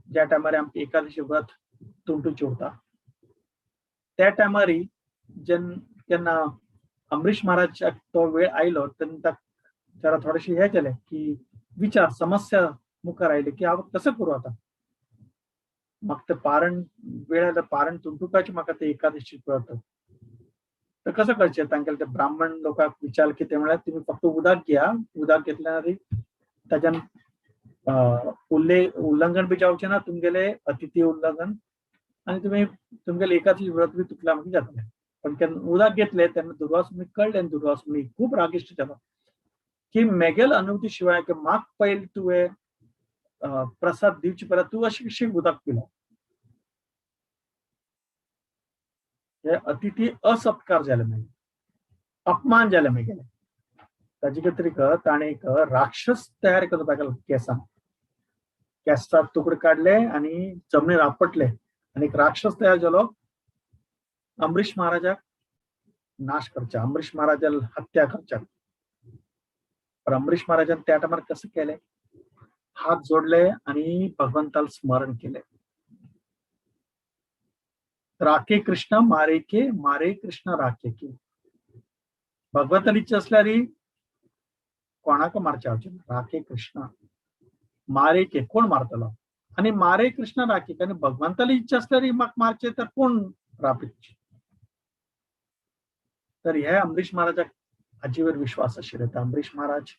ज्या टायमार आमकां एकादशी व्रत तुंटूचें उरता त्या टायमार जेन्ना अंबरीश महाराज तो वेळ आयलो तेन्ना ताका जरा थोडेशें हें जालें की विचार समस्या मुखार आयली की हांव कसो करूं आतां, म्हाका तें पारण वेळ आयलो, पारण तुंटुकाचें म्हाका ते एकादशी व्रत, तर कसं करचें? तांगेले ते ब्राह्मण लोकांक विचार की ते म्हळ्यार तुमी फक्त उदक घेया, उदक घेतल्यार ताच्यान उल्लंघन बी जावचें ना तुमगेले अतिथी उल्लंघन, आनी तुमी तुमगेले एकादशी व्रत बी तुटल्या मागीर जातलें. पण केन्ना उदक घेतले तेन्ना दुर्वास मुनी कळ्ळें, दुर्वास मुनी खूब रागिश्ट जालो की मेगेल अनुमती शिवाय की म्हाक पयलीं तुवें प्रसाद दिवचे पयलीं तूं अशें कशें उदक पिलो, हे अतिथी असत्कार जाले मागीर, अपमान जाले मागीर. ताजे खातीर ताणें एक राक्षस तयार केलो, ताका केंसान केंसाक तुकडे काडले आनी जमनीर आपटले आनी एक राक्षस तयार जालो अंबरीश महाराजाक नाश करच्या, अंबरीश महाराजाला हत्या करच्या. पण अंबरीश महाराजान त्या टायमार कसं केलें, हात जोडले आणि भगवंताला स्मरण केले, राखे कृष्ण मारे के मारे कृष्ण राखे के. भगवंताली इच्छा असल्यार कोणाक मारचे हांव, राखे कृष्ण मारे के, कोण मारतलो, आणि मारे कृष्ण राखे के, आणि भगवंताली इच्छा असल्यार म्हाका मारचे तर कोण राखचे. तर हे अंबरीश महाराजाक हाजेवर विश्वास आशिल्लो. तर अंबरीश महाराज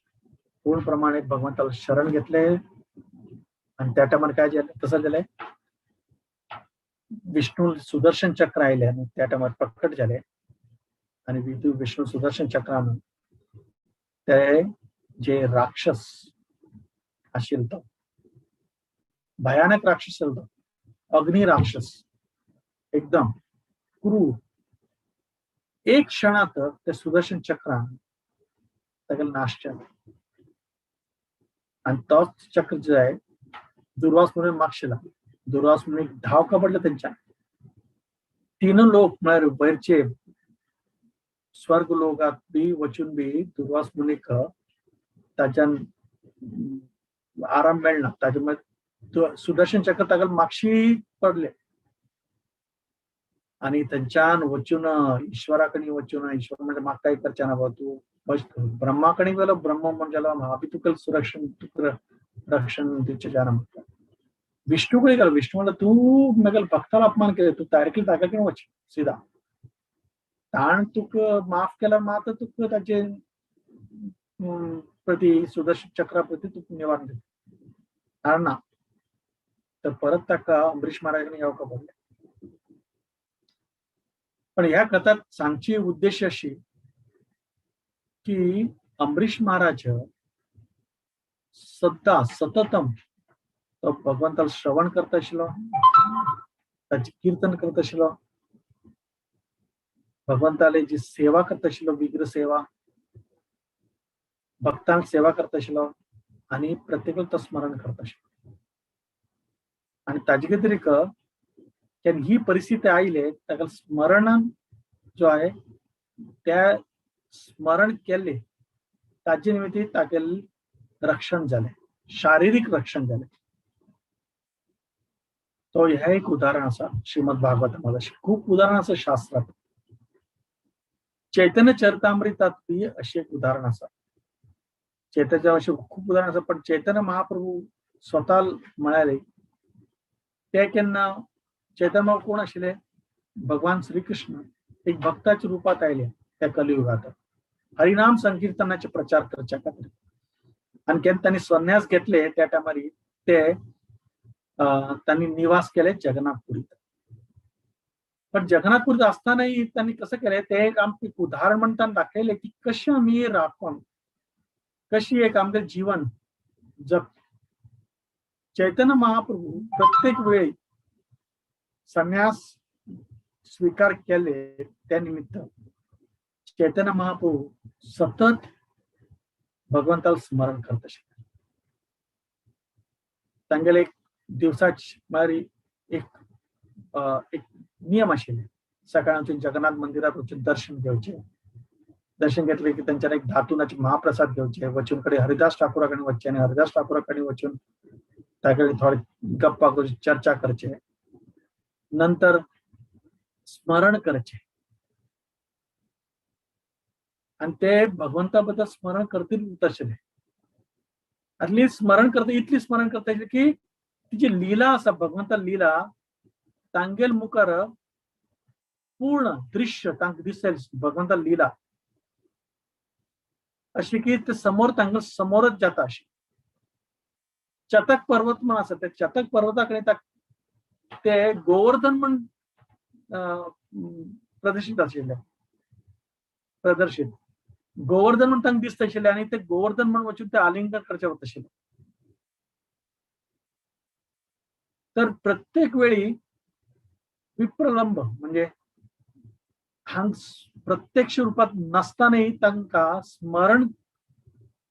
पूर्ण प्रमाणे भगवंताला शरण घेतले आणि त्या टायमार काय जालें, कसं जालें, विष्णू सुदर्शन चक्र आयले आणि त्या टायमार प्रकट जाले आणि विष्णू सुदर्शन चक्रान ते जे राक्षस आशिल्लो तो भयानक राक्षस आशिल्लो तो, अग्नि राक्षस एकदम क्रूर, एक क्षणात ते सुदर्शन चक्रान ताका नाश जालो. आणि तोच चक्र जे आहे दुर्वास मुनी मागशिला, दुर्वास मुनी धाव कबडले तेंच्या, तीन लोक म्हळ्यार वयरचे स्वर्ग लोकात बी वचून बी दुर्वास मुनीक ताच्यान आराम मेळना, ताजे मागीर सुदर्शन चक्र ताका मागशी पडले आणि तेंच्यान वचून ईश्वरा कडेन वचून, ईश्वर म्हणजे म्हाका काय करचें ना बाबा तूं बस, ब्रह्मा कडेन गेलो, ब्रह्म म्हणजे म्हाका बी तुका सुरक्षण तुका रक्षण दिवचें जाणा म्हणटा. विष्णू कडेन गेलो, विष्णू म्हणटा तूं मेगेल भक्ताला अपमान केले, तूं डायरेक्टली ताका कडेन वच सीधा. ताण तुका माफ केल्यार मात्र तुका ताचे प्रती सुदर्शन चक्रा प्रती तुका निवारण दिता ना. तर परत ताका अंबरीश महाराजांनी येवका पडलें. पण ह्या कथात सांगची उद्देश अशी की अंबरीश महाराज सद्दा सततम तो भगवंताला श्रवण करत आशिल्लो, ताचे कीर्तन करत आशिल्लो, भगवंताले जी सेवा करत आशिल्लो, विग्रह सेवा, भक्तांक सेवा करत आशिल्लो आनी प्रत्येकाक तो स्मरण करत आशिल्लो. आनी ताजे खातीर केन्ना ही परिस्थिती आयले ताका स्मरणान जो आहे त्या स्मरण केले ताजे निमित्त तागेले रक्षण जालें, शारिरीक रक्षण जालें. तो हें एक उदाहरण आसा श्रीमद भागवतामध्ये. अशें खूब उदाहरण आसा शास्त्रांत. चैतन्य चरितामृतात बी अशें एक उदाहरण आसा. चैतन्य अशें खूब उदाहरण आसा, पण चैतन्य महाप्रभू स्वता म्हळ्यार ते केन्ना चैतन्य महाप्रभू कोण आशिल्ले? भगवान श्रीकृष्ण एक भक्ताच्या रूपात आयले त्या कलियुगात हरिनाम संकीर्तनाचे प्रचार करच्या खातीर. आनी केन्ना तांणी संन्यास घेतले त्या टायमार ते त्यांनी निवास केले जगन्नाथपुरीत. पण जगन्नाथपुरीत असतानाही त्यांनी कसं केलंय ते एक आमकां एक उदाहरण म्हणून दाखयलें की कशें आमी राखून कशी एक आमचें जीवन जग. चैतन्य महाप्रभू प्रत्येक वेळी संन्यास स्वीकार केले त्या निमित्त चैतन्य महाप्रभू सतत भगवंताला स्मरण करत आशिल्ले. तांगेले एक दिवसाच म्हळ्यार एक एक नियम आशिल्ले, सकाळी वचून जगन्नाथ मंदिरात वचून दर्शन घेवचे, दर्शन घेतले की त्यांच्यानी एक धातूनाचे महाप्रसाद घेवचे, वचून कडे हरिदास ठाकूरा कडेन वचचे आनी हरिदास ठाकूरा कडेन वचून ताकडे थोडे गप्पा करून चर्चा करचे, नंतर स्मरण करचे आणि ते भगवंता बद्दल स्मरण करतील तशें आटली स्मरण करता, इतली स्मरण करता की तिची लीला आसा भगवंता लीला तांगेल मुखार पूर्ण दृश्य तांकां दिसेल भगवंता लीला अशी की ते समोर तांकां समोरच जाता. अशी चतक पर्वत म्हण आसा, त्या चतक पर्वता कडेन ते गोवर्धन म्हण प्रदर्शीत आशिल्ले, प्रदर्शीत गोवर्धन म्हण तांकां दिसता आशिल्लें आनी ते गोवर्धन म्हण वचून ते आलिंगन करचें वता आशिल्लें. तर प्रत्येक वेळी विप्रलंब म्हणजे हांग प्रत्यक्ष रूपात नसतानाही तांकां स्मरण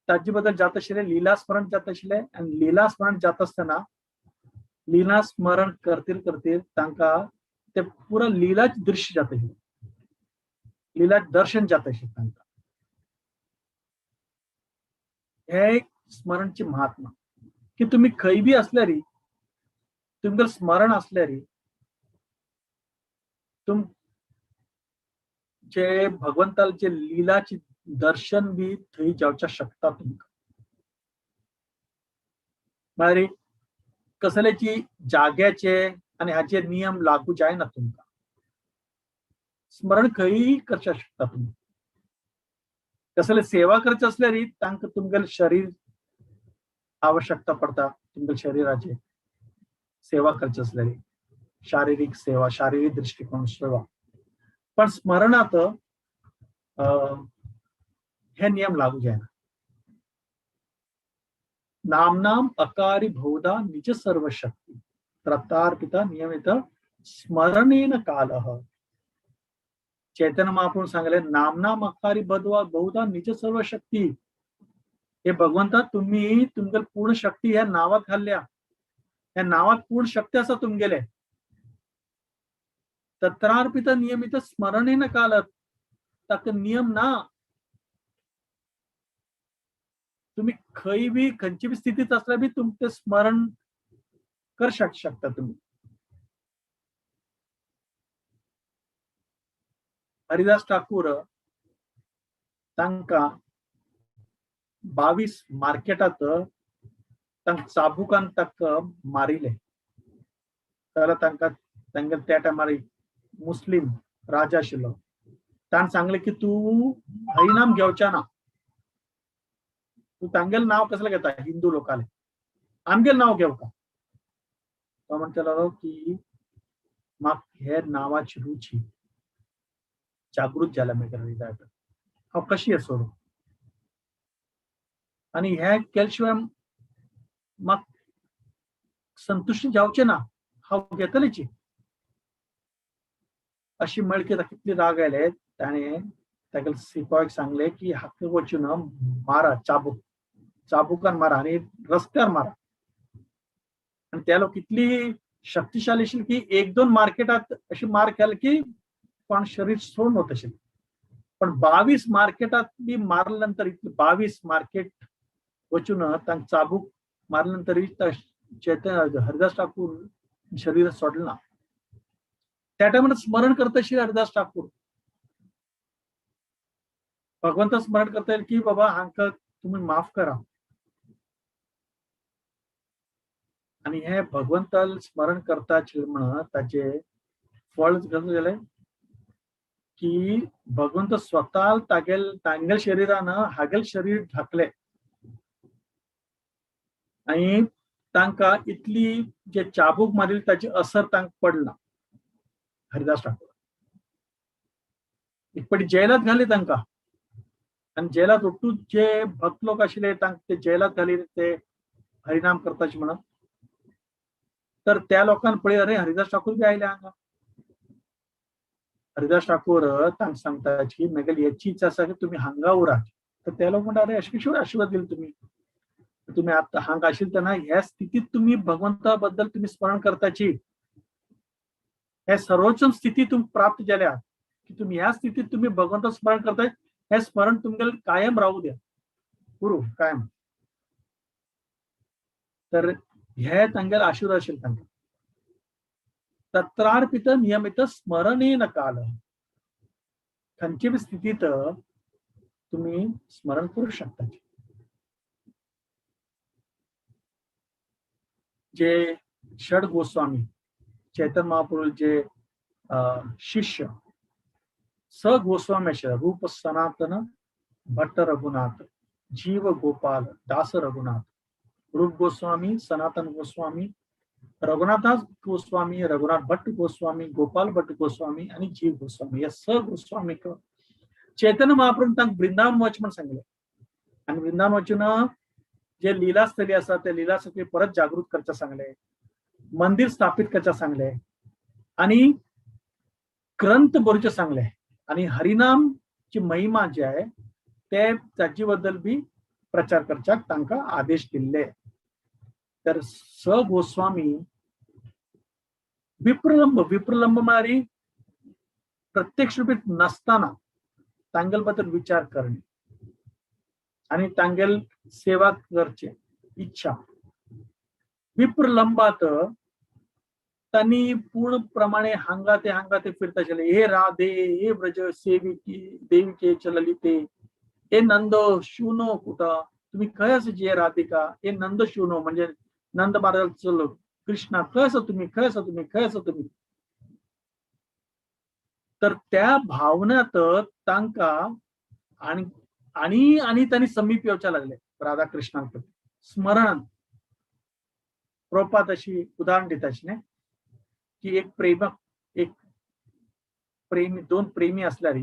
ताजे बद्दल जाता आशिल्लें, लीला स्मरण जाता आशिल्लें. आनी लीला स्मरण जाता आसतना लीला स्मरण करतील करतील तांकां ते पुरा लीलाच दृश्य जाता आशिल्लें, लीला दर्शन जाता आशिल्लें तांकां. हे एक स्मरणची महात्मा की तुम्ही खंय बी असल्यारी तुमकां स्मरण असल्यारी तुम जे भगवंताचे लीलाची दर्शन बी थंय जावच्या शकता तुमकां. म्हळ्यार कसल्याची जाग्याचे आनी हाचे नियम लागू जायना तुमकां. स्मरण खंयी करच्या शकता तुमी. कसले सेवा करचे असल्यारी तांकां तुमगेलें शरीर आवश्यकता पडटा, तुमगेले शरीराचे सेवा करचे असल्यारी शारीरिक सेवा, शारीरिक दृष्टिकोन सेवा. पण स्मरणात हे नियम लागू जायना. नाम नाम अकारी बहुधा निज सर्व शक्ती त्रतार्पिता नियमित स्मरणेन कालः. चैतन्य महाप्रभू सांगले नाम नाम अकारी बदवा बहुधा निज सर्व शक्ती. हे भगवंता तुम्ही तुमगेले पूर्ण शक्ती ह्या नावात घालल्या, ह्या नावात पूर्ण शक्ती आसा तुमगेले. तत्रार्पित नियमित स्मरणेन काल, ताका नियम ना. तुम्ही खंय बी खंयची बी स्थितीत असल्या बी तुमचे स्मरण कर शकता तुम्ही. हरिदास ठाकूर तांकां 22 मार्केटात तांकां चाबुकान ताका मारिले. जाल्यार तांकां तांगेले त्या टायमार मुस्लिम राजा आशिल्लो, ताणें सांगलें की तूं हरिनाम घेवच्या ना, तूं तांगेलें नांव कसलें घेता हिंदू लोकांले, आमगेलें नांव घेवका. तो म्हणटलो की म्हाका हे नांवाची रुची जागृत जाल्या म्हज्या हृदयात, हांव कशी हें सोडूं आनी हें केले शिवाय म्हाका संतुश्ट जावचें ना, हांव घेतलेची. अशी मेळकी ताका कितली राग आयले, ताणें तागेले सिपायक सांगले की हाका वचून मारा, चाबूक चाबुकान मारा आनी रस्त्यार मारा. आनी ते लोक इतली शक्तिशाली आशिल्ले की एक दोन मार्केटात अशी मार केली की कोण शरीर सोडून वता आशिल्लें. पण 22 मार्केटात बी मारले नंतर इतले 22 मार्केट वचून तांकां चाबूक मारले नंतरय चैतन्य हरिदास ठाकूर शरीर सोडलें ना. त्या टायमार स्मरण करता आशिल्ले हरिदास ठाकूर, भगवंता स्मरण करता की बाबा हांकां तुमी माफ करा. आनी हे भगवंताल स्मरण करता म्हण ताचे फळ कसलें जालें की भगवंत स्वता तागेल तांगेल शरीरान हागेल शरीर ढाकले आनी तांकां इतली जे चाबूक मारिल्ली ताची असर तांकां पडना. हरिदास ठाकूर एक पटी जेलात घाली तांकां आनी जेलात ಒಟ್ಟು जे भक्त लोक आशिल्ले तांकां ते जेलात घाली ते हरिनाम करताचे म्हणून. तर त्या लोकांक पळय अरे हरिदास ठाकूर बी आयले हांगा. हरिदास ठाकूर तांकां सांगता की म्हगेली हेची इच्छा आसा की तुमी हांगा उरात. तर ते लोक म्हणटा अरे अशें कशें आशिर्वाद दिले तुमी, तुमी आतां हांगा आशिल्ले तेन्ना ह्या स्थितीत तुमी भगवंता बद्दल तुमी स्मरण करताची, हे सर्वोच्च स्थिती तुमकां प्राप्त जाल्या की तुमी ह्या स्थितीत तुमी भगवंता स्मरण करताय, हे स्मरण तुमगेलें कायम रावू द्या गुरु कायम. तर हे तांगेले आशिर्वाद आशिल्ले तांकां. तत्रार्पित नियमित स्मरणेन काल, खंयचे बी स्थितीत तुमी स्मरण करू शकता. जे षड गोस्वामी चैतन्य महाप्रभू जे शिष्य स गोस्वामी आशिल्ले, रूप सनातन भट्ट रघुनाथ जीव गोपाल दास रघुनाथ, रूप गोस्वामी सनातन गोस्वामी रघुनाथदास गोस्वामी रघुनाथ भट्ट गोस्वामी गोपाल भट्ट गोस्वामी आनी जीव गोस्वामी, ह्या स गोस्वामीक चैतन्य महाप्रभू तांकां वृंदावन वच म्हण सांगले. आनी वृंदावन वचून जे लीलास्थली आसा ते लीलास्थली परत जागृत करच्या सांगले, मंदिर स्थापित करच्या सांगले आनी ग्रंथ बरोवचे सांगले आनी हरिनामची महिमा जी आहे ते ताचे बद्दल बी प्रचार करच्याक तांकां आदेश दिल्ले. तर स गोस्वामी विप्रलंब, विप्रलंब म्हळ्यार प्रत्यक्ष रूपे नसताना तांगेल बद्दल विचार करणे आनी तांगेल सेवा करचे इच्छा. विप्रलंबात तांणी पूर्ण प्रमाणे हांगा ते फिरता आशिल्ले. हे राधे हे ब्रज सेविकी देविके चललिते हे नंद शुनो कुठं, तुम्ही खंय आसा जे राधिका, हे नंद शुनो म्हणजे नंद महाराज चलो कृष्णा खंय आसा तुम्ही, खंय आसा तुम्ही, खंय आसा तुम्ही. तर त्या भावनात तांकां आनी आनी आनी तांणी समीप येवच्या लागले राधा कृष्णांक स्मरणान. प्रभुपाद अशी उदाहरण दिता न्ही की एक प्रेमक एक प्रेमी दोन प्रेमी असल्यार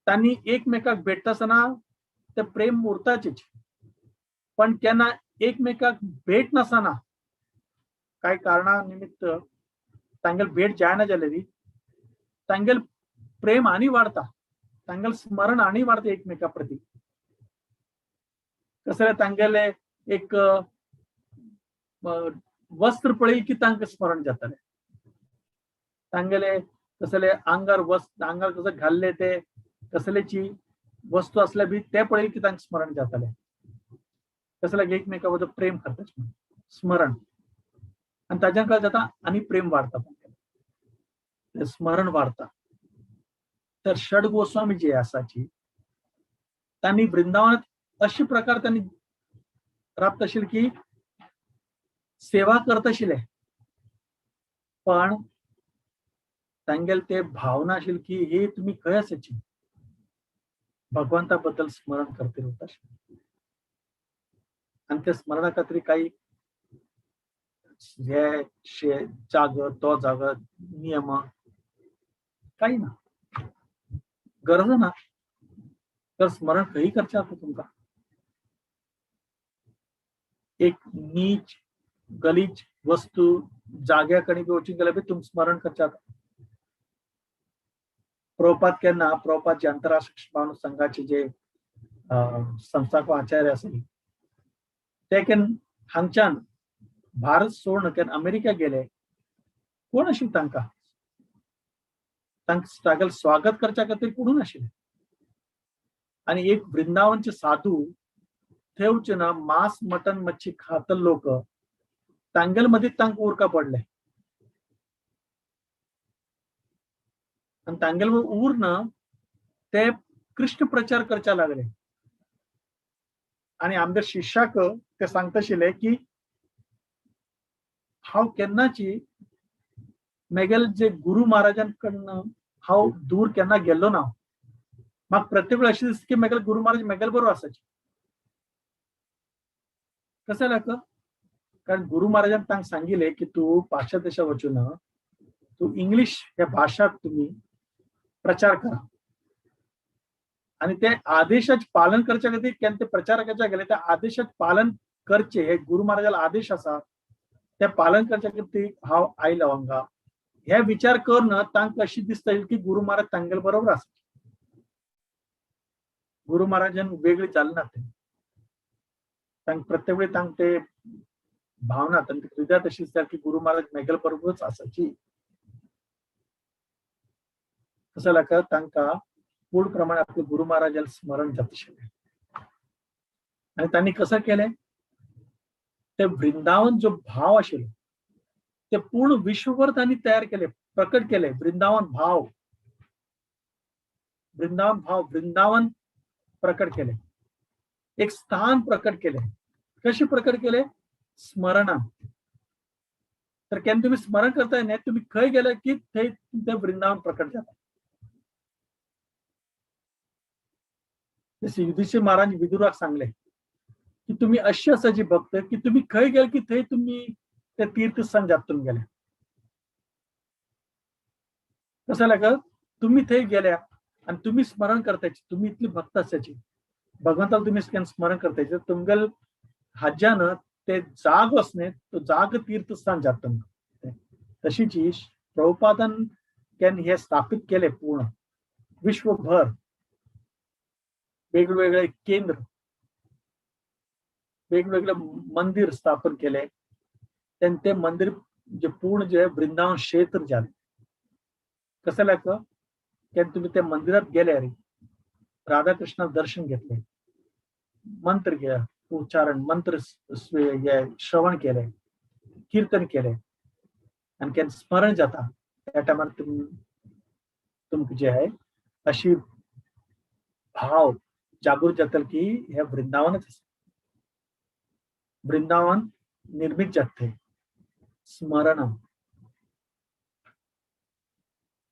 तांणी एकमेकाक भेटतासना ते प्रेम उरताचेच, पण केन्ना एकमेकाक भेट नासतना कांय कारणा निमित्त तांगेल भेट जायना जाल्यार तांगेल प्रेम आनी वाडता, तांगेल स्मरण आनी वाडता एकमेका प्रती. कसले तांगेले एक वस्त्र पळयली की तांकां स्मरण जातालें, तांगेले कसले आंगार वस्त्र आंगार कसं घाल्ले ते कसलेची वस्तू असल्या बी ते पळयली की तांकां स्मरण जातालें. कसले एकमेका बद्दल प्रेम करता स्मरण आनी ताज्यान काय जाता आनी प्रेम वाडता, स्मरण वाडता. तर षड गोस्वामी जे आसाची तांणी वृंदावनात अशे प्रकार तांणी राबता आशिल्ले की सेवा करता आशिल्ले, पण तांगेले ते भावना आशिल्ली की हे तुमी खंय आसाची, भगवंता बद्दल स्मरण करते होता. आणि त्या स्मरणा खातीर काही हे शे जाग तो जाग नियम काही ना, गरज ना. तर स्मरण खंय करचें आतां तुमकां. एक नीच गलीच वस्तू जाग्या कडेन बी वचून गेल्यार बी तुमकां स्मरण करचें आतां. प्रभुपाद केन्ना, प्रभुपाद जे आंतरराष्ट्रीय मानव संघाचे जे संस्थापक आचार्य आसले ते केन्ना हांगच्यान भारत सोडून केन्ना अमेरिका गेले, कोण आशिल्ले तांकां, तांकां तागेलें स्वागत करच्या खातीर कोणूच नाशिल्लें. आनी एक वृंदावनचे साधू थंय वचून ना मांस मटन मच्छी खातले लोक तांगेले मदीं तांकां उरका पडले आनी तांगेले उरन ते कृष्ण प्रचार करच्या लागले. आनी आमच्या शिष्याक ते सांगता आशिल्ले की हांव केन्नाची मेगेले जे गुरु महाराजांकडनं हांव दूर केन्ना गेल्लो ना. म्हाका प्रत्येक वेळ अशें दिसता की मेगेले गुरु महाराज मेगेले बरोबर आसाचे. कसं लागतं, कारण गुरु महाराजान तांकां सांगिल्लें की तूं पाश्चात्य देशात वचून तूं इंग्लीश ह्या भाशात तुमी प्रचार करा. आणि ते आदेशाचे पालन करच्या खातीर केन्ना ते प्रचार करच्या गेले त्या आदेशाचे पालन करचे हे गुरु महाराजाला आदेश आसा ते पालन करच्या खातीर हांव आयलो हांगा. हे विचार करून तांकां अशी दिसता की गुरु महाराज तांगेले बरोबर आसा. गुरु महाराजान वेगळी जाले ना ते, तांकां प्रत्येक वेळी तांकां ते भावना तांकां हृदयात अशी दिसता की गुरु महाराज मेगेले बरोबरच आसाची. कसं लागता तांकां पूर्ण प्रमाणे आपले गुरु महाराजाला स्मरण जाता आशिल्लें. आनी तांणी कसं केलें, ते वृंदावन जो भाव आशिल्लो ते पूर्ण विश्वभर तांणी तयार केले, प्रकट केले. वृंदावन भाव, वृंदावन भाव, वृंदावन प्रकट केले, एक स्थान प्रकट केले. कसे प्रकट केले, स्मरणान. तर केन्ना तुमी स्मरण करताय न्ही, तुमी खंय गेले की थंय ते वृंदावन प्रकट जाता. जसे युधिष्ठिर महाराज विदुराक सांगले की तुम्ही अशी असायची भक्त की तुम्ही खंय गेले की थंय तुम्ही ते तीर्थस्थान जाता तुमी गेले. कसं लागत, तुम्ही थंय गेल्या आणि तुम्ही स्मरण करतायची, तुम्ही इतली भक्त असायची, भगवंताला तुम्ही स्मरण करतायचे, तुमगेल हाज्यानं ते जाग असणे तो जाग तीर्थस्थान जाता तुमकां. तशीच प्रभुपादान केन्ना हे स्थापित केले पूर्ण विश्वभर वेगवेगळे केंद्र, वेगवेगळे मंदिर स्थापन केले. ते मंदिर जे पूर्ण जे वृंदावन क्षेत्र जाले. कसं लागतं, केन्ना तुम्ही त्या मंदिरात गेले रे, राधाकृष्णा दर्शन घेतले, मंत्र घ्या उच्चारण, मंत्र श्रवण केले, कीर्तन केले आणि केन्ना स्मरण जाता त्या टायमार तुमकां जे आहे अशी भाव जागृत जातले की हे वृंदावनच आसा. वृंदावन निर्मित जाता स्मरण.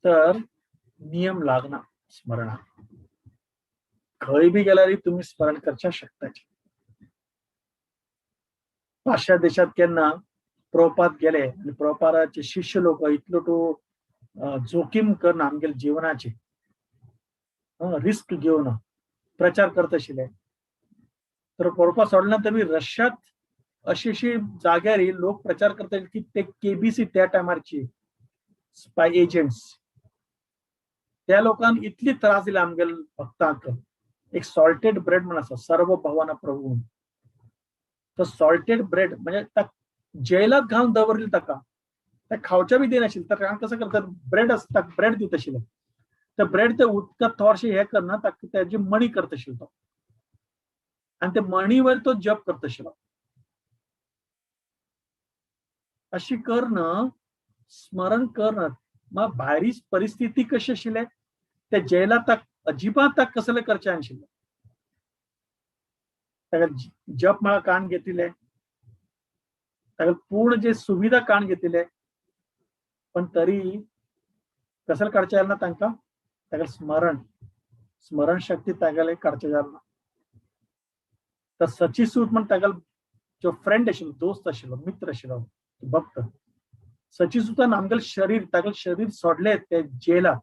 तर नियम लागना स्मरणा, खंय बी गेल्यार तुम्ही स्मरण करच्या शकता. पाश्चात्य देशात केन्ना प्रभुपाद गेले आनी प्रभुपादाचे शिष्य लोक इतलो तो जोखीम करून आमगेले जिवनाचे रिस्क घेवन प्रचार करत आशिल्ले. तर प्रभुपाद सोडल्या नंतर रशियात अशी अशी जाग्यार लोक प्रचार करता की ते केबीसी त्या टायमारची स्पाय एजंट्स त्या लोकांक इतली त्रास दिले आमगेले भक्तांक. एक सॉल्टेड ब्रेड म्हण आसा, सर्व भवाना प्रभू, तो सॉल्टेड ब्रेड म्हणजे जेलात घालून दवरले ताका, ते खावच्या बी दिनाशिल्ले. तर कसं करतात, ब्रेड आसता, ब्रेड दिता आशिल्ले, ते ब्रेड ते उदकांत थोडशें हे करना ताका तेजी मणी करता आशिल्लो तो, आनी ते मणीवर तो जप करता आशिल्लो. अशी करून स्मरण करणं मग भायरी परिस्थिती कशी आशिल्ले ते जेलात अजिबात ताका कसले करचें नाशिल्लें. ताका जप माळा काण घेतिल्ले, ताका पूर्ण जे सुविधा काण घेतिल्ले, पण तरी कसं काडचें जालें ना तांकां? तागेलें स्मरण, स्मरण शक्ती तागेले काडचें जालें ना. तर सचीसूत म्हण तागेलो जो फ्रेंड आशिल्लो, दोस्त आशिल्लो, मित्र आशिल्लो, भक्त, सचीसुतान आमगेलें शरीर, तागेलें शरीर सोडलें ते जेलात.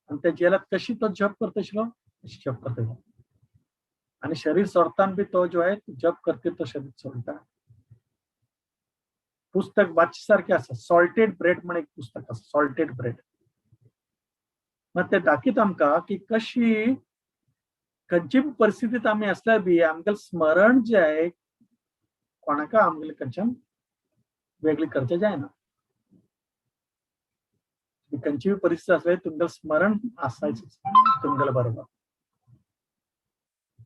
आनी त्या जेलात कशी तो जप करता आशिल्लो, तशी जप करता. आनी शरीर सोडताना बी तो जो आहे जप करते तो शरीर सोडटा. पुस्तक वाचचे सारखे आसा, सॉल्टेड ब्रेड म्हण एक पुस्तक आसा, सॉल्टेड ब्रेड. मग ते दाखयता आमकां की कशी खंयची परिस्थितीत आमी आसल्यार बी आमगेलें स्मरण जे आहे कोणाका आमगेलें खंयच्यान वेगळी करचें जायना. खंयची परिस्थिती आसल्यार तुमगेलें स्मरण आसायच तुमगेले बरोबर.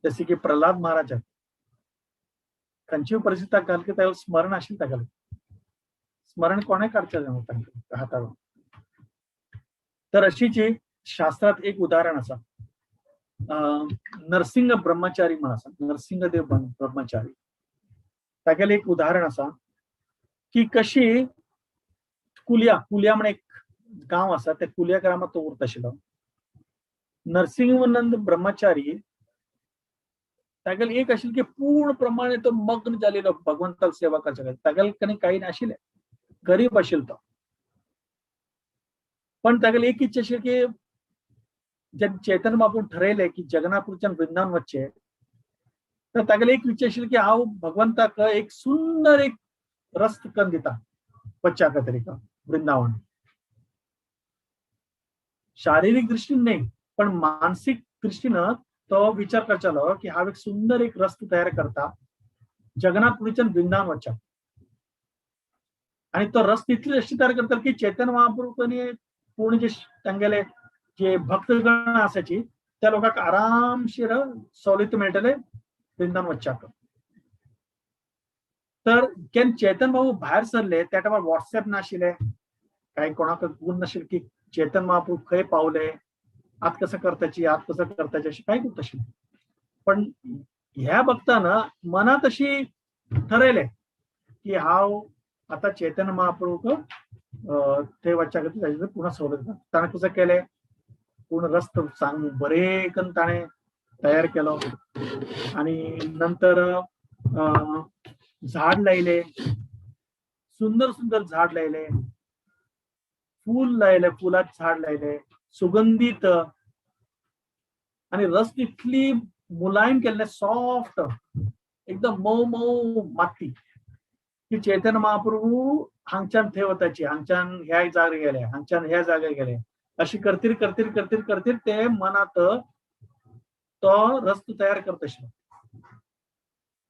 जसे की प्रल्हाद महाराजाक खंयची परिस्थिती घाल की तागेलें स्मरण आशिल्लें, तागेलें स्मरण कोणें काडचें जायना तांकां हाताळून. तर अशीच शास्त्रात एक उदाहरण आसा, नरसिंह ब्रह्मचारी म्हण आसा, नरसिंहदेव ब्रह्मचारी. तागेलें एक उदाहरण आसा की कशी कुलिया, कुलिया म्हण एक गांव आसा, त्या कुलिया ग्रामात तो उरता आशिल्लो. नरसिंहनंद ब्रह्मचारी तागेलें एक आशिल्लें की पूर्ण प्रमाणे तो मग्न जालेलो भगवंताक सेवा करच्या खातीर. तागेले कडेन कांय नाशिल्लें, गरीब आशिल्लो तो. पण तागेली एक इच्छा आशिल्ली की जेन्ना चैतन्य बापून ठरयलें की जगन्नाथपुरीच्यान वृंदावन वचचें, तर तागेली एक इच्छा आशिल्ली की हांव भगवंताक एक सुंदर एक रस्त करून दिता वच्च्या तरीका वृंदावन. शारीरिक दृष्टीन न्ही पण मानसीक दृष्टीन तो विचार करतालो की हांव एक सुंदर एक रस्तो तयार करता जगन्नाथपुरीच्यान वृंदावन वच्च्या. आणि तो रस्तो इतली अशी तयार करतालो की चैतन्य महाप्रभू आनी पूर्ण जे तांगेले जे भक्तगण आसाची त्या लोकांक आरामशीर सवलती मेळटले वृंदावन वच्च्याक. तर केन्ना चैतन्य बाबू भायर सरले त्या टायमार वॉट्सएप नाशिल्ले, काय कोणाक गुण नाशिल्लें की चैतन्य महाप्रभू खंय पावले, आत कसं करताची, आत कसं करताची, अशें कांय नाशिल्लें. पण ह्या भक्तान मनात अशी ठरयलें की हांव आतां चैतन्य महाप्रभूक थंय वच्च्या खातीर ताजे पुन्हा सवलत दिता. ताणें कसं केलें, पूर्ण रस्तो सांग बरें करून ताणें तयार केलो आणि नंतर झाड लायले, सुंदर सुंदर झाड लायले, फूल लायले, फुलात झाड लायले, सुगंधित, आणि रस इतली मुलायम केल्ले, सॉफ्ट एकदम मऊ मऊ माती की चैतन्य महाप्रभू हांगच्यान थंय वताची, हांगच्यान ह्या जाग्यार गेले, हांगच्यान ह्या जाग्यार गेले, अशी करतीर करतीर करतीर करतीर ते मनात तो रस्तो तयार करता आशिल्लो.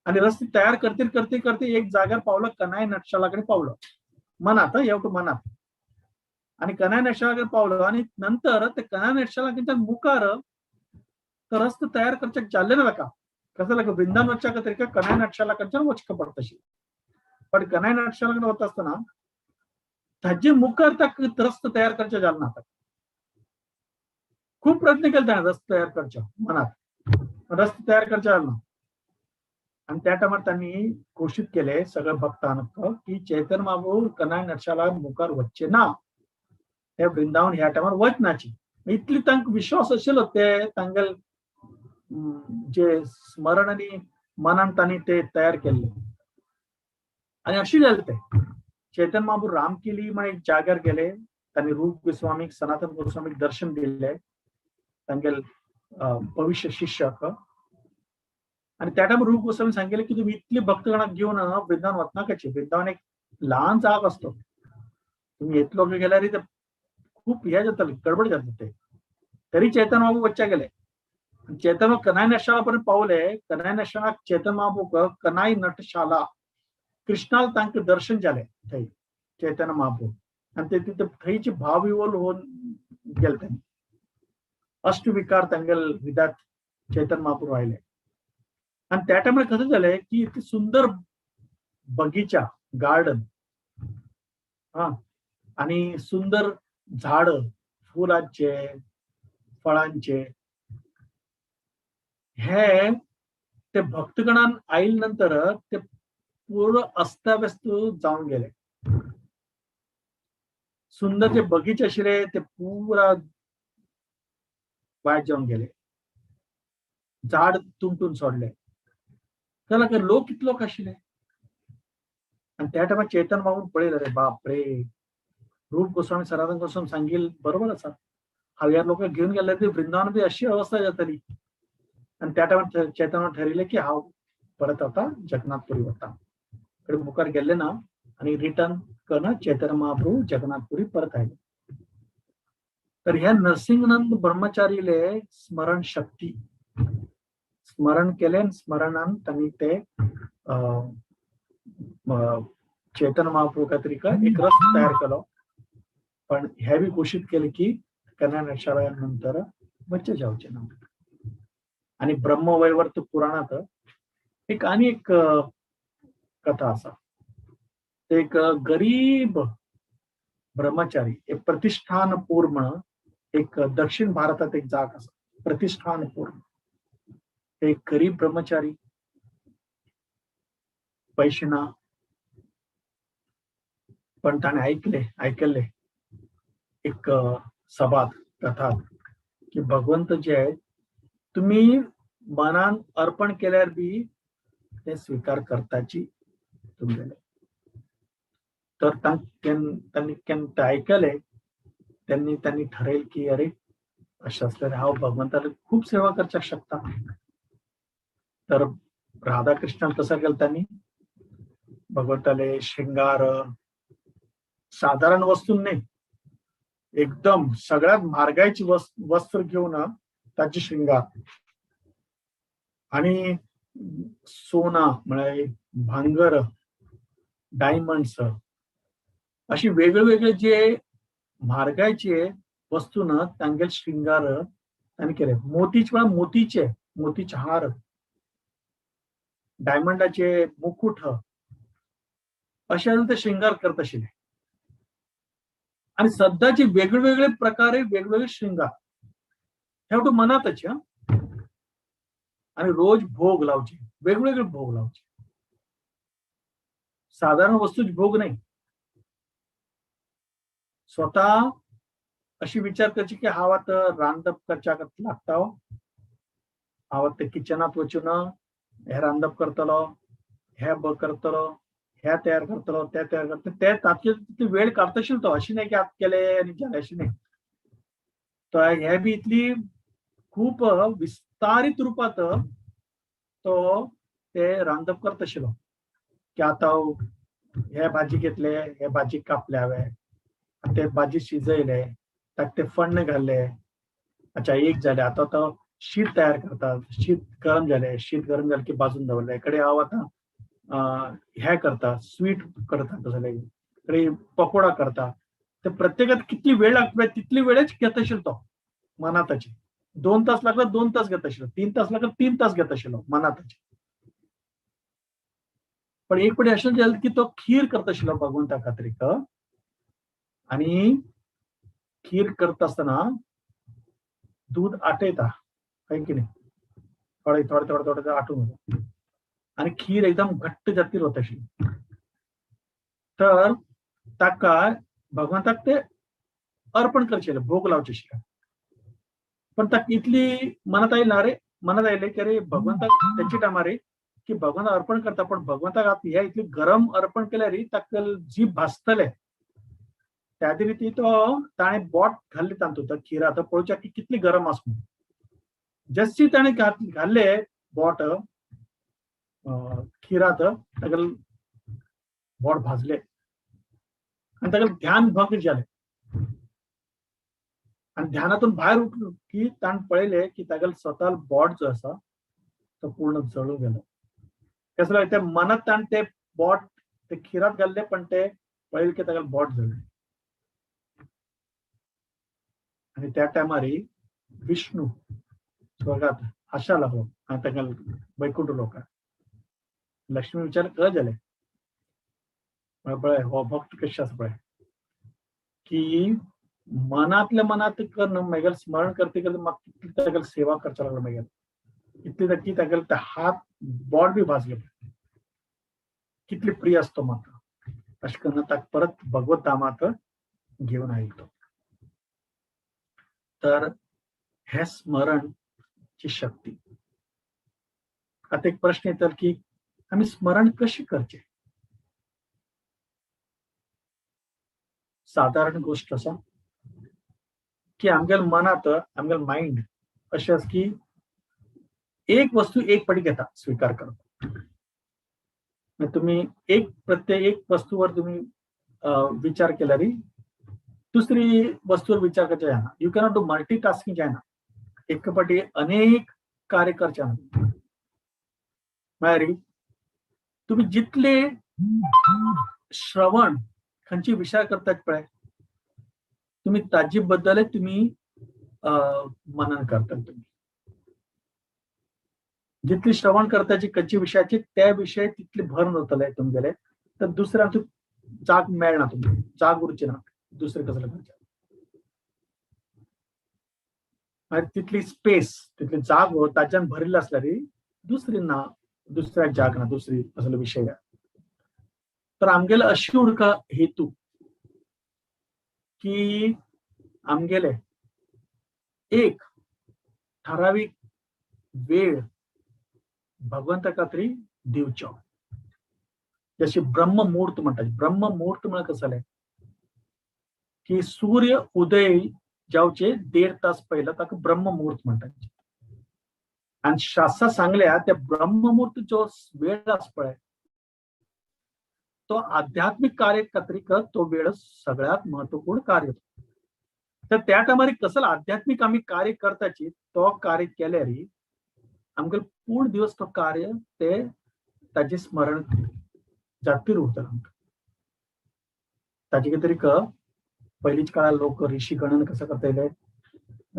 आणि रस्ते तयार करतीर करतीर करतीर एक जाग्यार पावलो, कनाय नटशाला कडेन पावलो मनात, येवटो मनात. आणि कनाय नटशाला कडेन पावलो आणि नंतर ते कनाय नटशाला कडच्यान मुखार तो रस्तो तयार करच्याक जाल्लें ना ताका. कसं लागलो वृंदावन वच्च्या खातीर कनाय नटशाला कडच्यान वचकं पडटा आशिल्लें. पण कनाय नटशाला कडेन वता आसतना ताजे मुखार ताका रस्तो तयार करचें जालें ना. खूब प्रयत्न केले ताणें रस्तो तयार करचो मनात, रस्तो तयार करचें जालें ना. आणि त्या टायमार तांणी घोशीत केले सगळ्या भक्तांक की चैतन्य महाप्रभू कनाय नटशाला मुखार वच्चे ना, ते वृंदावन ह्या टायमार वचनाची. इतली तांकां विश्वास आशिल्लो ते तांगेले जे स्मरण आनी मनान तांणी ते तयार केल्ले. आनी अशें जालें तें. चैतन्य महाप्रभू रामकेली म्हण एक जाग्यार गेले, तांणी रूप गोस्वामीक, सनातन गोस्वामीक दर्शन दिले, तांगेले भविष्य शिष्यक. आणि त्या टायमार रूप गोस्वामी सांगितले की तुम्ही इतली भक्तगणाक घेवन वृंदावन वचनाकाची, वृंदावन एक ल्हान जाग असतो, तुम्ही येतलो गेल्यार ते खूप हे जातले, गडबड जातली ते. तरी चैतन्य महाप्रभू वच्च्या गेले. चैतन्य कनाय नटशाला पर्यंत पावले. कनाय नटशाला चैतन्य महाप्रभूक कनाय नटशाला कृष्णाल तांकां दर्शन जालें थंय चैतन्य महाप्रभू. आनी ते तिथे थंयचे भावविवल होवन गेले तांणी. अष्टविकार तांगेले हृदयात चैतन्य महाप्रभू आयले. आनी त्या टायमार कसं जालें की इतकी सुंदर बगीचा, गार्डन, हा, आणि सुंदर झाड, फुलांचे, फळांचे, हे ते भक्तगणान आयले नंतर ते पूर्ण अस्ताव्यस्त जावन गेले. सुंदर जे बगीचे आशिल्ले ते पुरा वायट जावन गेले, झाड तुमटून सोडले. जाल्यार लोक कितलो आशिल्ले. आणि त्या टायमार चैतन बाबून पळयलें, अरे बाप रे, रूप गोस्वामी सनातन गोस्वामी सांगील बरोबर आसा, हांव ह्या लोकांक घेवन गेल्ले ती वृंदावन बी अशी अवस्था जातली. आणि त्या टायमार चैतन्य ठरयलें की हांव परत आतां जगन्नाथपुरी वता. कडे मुखार गेल्ले ना आणि रिटर्न करून चैतन्य महाप्रभू जगन्नाथपुरी परत आयले. तर ह्या नरसिंहनंद ब्रह्मचारीले स्मरण शक्ती स्मरण केले, स्मरणान त्यांनी ते चैतन्य महाप्रभू खातीर एक रस तयार केलो. पण हे बी घोशीत केले की कन्या नंतर बच्चे जावचे ना. आणि ब्रह्मवैवर्त पुराणात एक आणि एक कथा आसा. एक गरीब ब्रह्मचारी, एक प्रतिष्ठानपूर म्हणून एक दक्षिण भारतात एक जाग आसा प्रतिष्ठानपूर. एक गरीब ब्रह्मचारी, पैशे ना, पण ताणें आयकल्ले एक सभात कथात की भगवंत जे आहे तुम्ही मनान अर्पण केल्यार बी ते स्वीकार करताची तुमगेले. तर त्यांनी ते ऐकले, त्यांनी त्यांनी ठरवलं की अरे अशें आसल्यार हांव भगवंताली खूब सेवा करच्याक शकता. तर राधाकृष्णान कसं केलं त्यांनी भगवंताले शृंगार साधारण वस्तू नाही, एकदम सगळ्यात म्हारगायची वस्त्र घेऊन ताची शृंगार आणि सोना म्हळ्यार भांगर, डायमंड्स अशी वेगळे वेगळे जे म्हारगायचे वस्तू ना तांगेले शृंगार तांणी केले. मोतीचे म्हळ्यार मोतीचे, मोतीचे हार, डायमंडाचे मुकुट अशे ते शृंगार करत आशिल्ले. आणि सद्दाचे वेगवेगळे प्रकारे वेगवेगळे शृंगार हे मनातच. आणि रोज भोग लावचे, वेगवेगळे भोग लावचे, साधारण वस्तूच भोग नाही. स्वतः अशी विचार करची की हांव आतां रांदप करच्याक लागता, हांव आतां किचनांत वचून हे रांदप करतलो, हे ब करतलो, हे तयार करतलो, ते तयार करतलो. ते ताचे तितली वेळ काडताशिल्लो तो, अशी नाही की आत केले आनी जालें, अशी नाही. तो हे बी इतली खूप विस्तारीत रुपात तो ते रांदप करताशिल्लो की आतां हे भाजी घेतले, हे भाजी कापले हांवें, ते भाजी शिजयले, ताका ते फण्ण घाल्ले. अच्छा एक जालें, आतां तो शीत तयार करतात, शीत गरम जालें, शीत गरम जालें की बाजून दवरलें. कडे हांव आतां हे करता, स्वीट करता, कसले कडे पकोडा करता. ते प्रत्येकात कितली वेळ लागता तितली वेळच घेत आशिल्लो तो मनाताची. 2 तास लागला 2 तास घेत आशिल्लो, 3 तास लागला 3 तास घेत आशिल्लो मनाताची. पण एक पटी अशें जालें की तो खीर करता आशिल्लो भगवंता खातीर. आणि खीर करता आसतना दूध आटयता हय की नाही, थोडे थोडे थोडे थोडे आटून वता आणि खीर एकदम घट्ट जातीर वता आशिल्ली. तर ताका भगवंताक ते अर्पण करचेले, भोग लावचे आशिल्ले. पण ताका इतली मनात आयली ना रे, मनात आयले की अरे भगवंताक तेंचे टायमार रे की भगवंताक अर्पण करता, पण भगवंताक आतां हे इतली गरम अर्पण केल्यार रे ताका जीभ भाजतले. त्या ती तो ताणें बोट घाल्ले तातूंत खिरात पळोवच्या की कितली गरम आसा म्हणून. जशी ताणें घाल्ले बोट खिरात, ताका बोट भाजले आणि ताका ध्यान भंग जालें. आणि ध्यानातून भायर उठलो की ताणें पळयलें की तागेलो स्वता बोट जो आसा तो पूर्ण जळून गेलो. कसलो ते मनात ताणें ते बोट ते खिरात घाल्ले, पण ते पळयलें की तागेलें बोट जळ्ळें. आणि त्या टायमार विष्णू स्वर्गात आशा लागलो आणि ताका वैकुंठ लोकांक. लक्ष्मी विचार कळ जालें, पळय हो भक्त कशें आसा पळय की मनातल्या मनात करून मागीर स्मरण करते करते म्हाका कितली तागेली सेवा करच्या लागलो. मागीर इतली की तागेले ते हात बोट बी भाजले, कितली प्रिय आसतो म्हाका. अशें करून ताका परत भगवत धामात घेवन आयलो. तर हे स्मरण ची शक्ती. आता एक प्रश्न येतलो की आमी स्मरण कशी करचे? सादारण गोष्ट आसा की आमगेल मनात, आमगेल मायंड अशें आसा की एक वस्तू एक पाटी घेता, स्वीकार करता. तुम्ही एक प्रत्येक एक वस्तूवर तुम्ही विचार केल्यार दुसरी वस्तूवर विचार करचे जायना. You cannot do multitasking जायना. एक पाटी अनेक कार्य करचे ना. म्हळ्यार तुम्ही जितले श्रवण खंयचे विचार करतात पळय, तुम्ही ताजे बद्दल तुम्ही मनन करतात. तुम्ही जितली श्रवण करताची खंयच्या विशयाची त्या विशय तितली भर जातले तुमगेले, तर दुसऱ्या जाग मेळना, तुमकां जाग उरची ना दुसरे कसले करचे. तितली स्पेस, तितली जाग ताज्यान भरिल्ली आसल्यार दुसरी ना, दुसऱ्याक जाग ना, दुसरी असलो विशय. तर आमगेले अशी उरका हेतू की आमगेले एक ठरावीक वेळ भगवंता खातीर दिवचो. जशी ब्रह्ममुहूर्त म्हणटात. ब्रह्ममुहूर्त म्हळ्यार कसं जालें की सूर्य उदय जावचे 1.5 तास पहिला ताका ब्रह्ममुहूर्त म्हणटात. आनी शास्त्रां सांगल्या त्या ब्रह्ममुहूर्त जो वेळ आसा पळय तो आध्यात्मिक कार्य खातीर तो वेळ सगळ्यात महत्वपूर्ण कार्य. तर त्या टायमार कसं आध्यात्मिक आमी कार्य करताची तो कार्य केल्यार आमकां पूर्ण दिवस तो कार्य ते ताजे स्मरण जातीर उरता आमकां. ताजे खातीर पयलींच काळार लोक ऋषी गणन कसं करताले,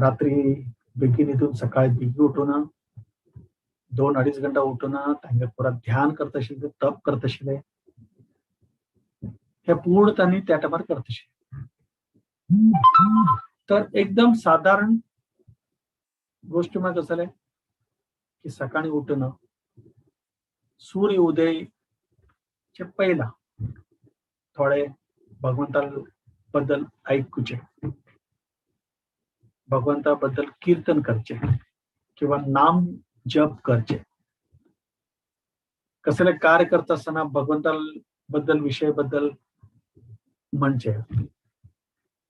रात्री बेगीन न्हिदून सकाळी बेगीन उठून 2-2.5 घंटा उठून तांगे पुरा ध्यान करता आशिल्ले, तप करता आशिल्ले. हे पूर्ण तांणी त्या टायमार करता आशिल्ले. तर एकदम साधारण गोष्ट म्हळ्यार कसं जालें की सकाळी उठून सूर्य उदय चे पहिला थोडे भगवंता बद्दल ऐकूचे, भगवंता बद्दल कीर्तन करचे किंवा नाम जप करचे. कसले कार्य करता आसतना भगवंता बद्दल विषय बद्दल म्हणचे,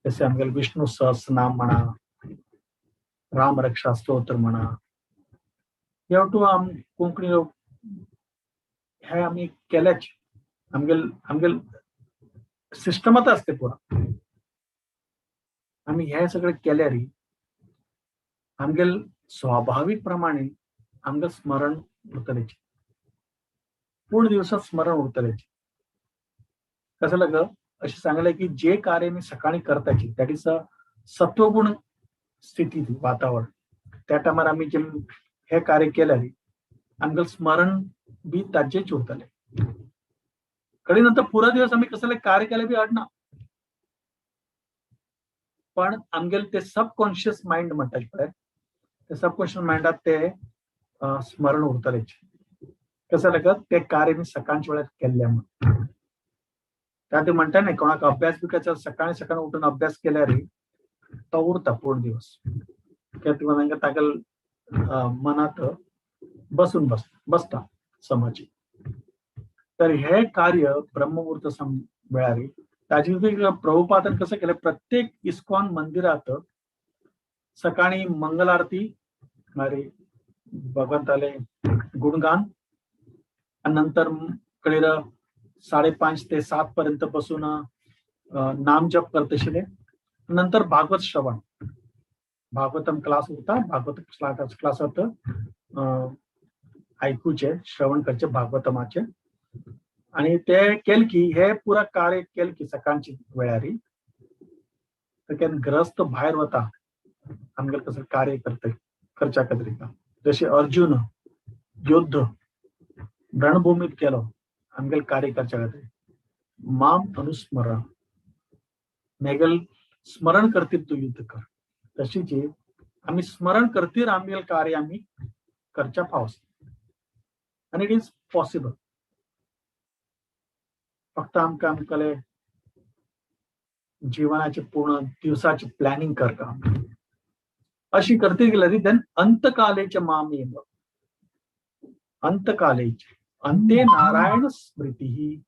जसे आमगेले विष्णू सहस्रनाम म्हणा, राम रक्षा स्तोत्र म्हणा, हे टू आम कोंकणी लोक हे आमी केलेच. आमगेल आमगेल सिस्टमात असते पुरा. आमी हे सगळे केल्यार आमगेल स्वाभाविक प्रमाणे आमगेल स्मरण उरतलें, पूर्ण दिवसात स्मरण उरतलें. कसं लाग अशें सांगलें की जे कार्य मी सकाळी करताची that is a सत्वगुण स्थिती वातावरण, त्या टायमार आमी जे हे कार्य केल्यार आमगेल स्मरण बी ताजेच उरतले. कडे नंतर पुरा दिवस आमी कसले कार्य केले बी अडना, पण आमगेल ते सबकॉन्शियस माइंड म्हणटात पळय, ते सबकॉन्शियस माइंडात ते स्मरण उरतलेच. कसं लागत ते कार्य मी सकाळच्या वेळार केल्ले म्हणून. त्या ते म्हणटा न्ही कोणाक अभ्यास बी करता सकाळी सकाळी उठून अभ्यास केल्यार तो उरता पूर्ण दिवस. कित्याक ताका मनात बसून बसता समज. तर हे कार्य ब्रह्ममुहूर्त वेळार ताजे प्रभुपादान कसं केलं, प्रत्येक इस्कॉन मंदिरात सकाळी मंगल आरती, अरे भगवंताले गुणगान, आणि नंतर कडेर 5:30 ते 7 पर्यंत बसून नामजप करत आशिल्ले. नंतर भागवत श्रवण, भागवतम क्लास होता, भागवत क्लासात आयकुचे, श्रवण करचे भागवतमाचे. आणि ते केल की हे पुरा कार्य केल की सकाळची वेळारी तर केन्ना ग्रस्त भायर वता आमगेले कसं कार्य करता करच्या खातीर. जशे अर्जुन युद्ध रणभूमीत केलो आमगेले कार्य करच्या खातीर, माम अनुस्मरण मेगेल स्मरण करतीर तूं युद्ध कर, तशीच आमी स्मरण करतीर आमगेले कार्य आमी करच्या पावस. आनी it is possible. फक्त आमकां आमकां जीवनाचे पूर्ण दिवसाचे प्लॅनिंग करता. अशी करते गेल्यार then अंतकालेच मामेव, अंतकालेच अंते नारायण स्मृती,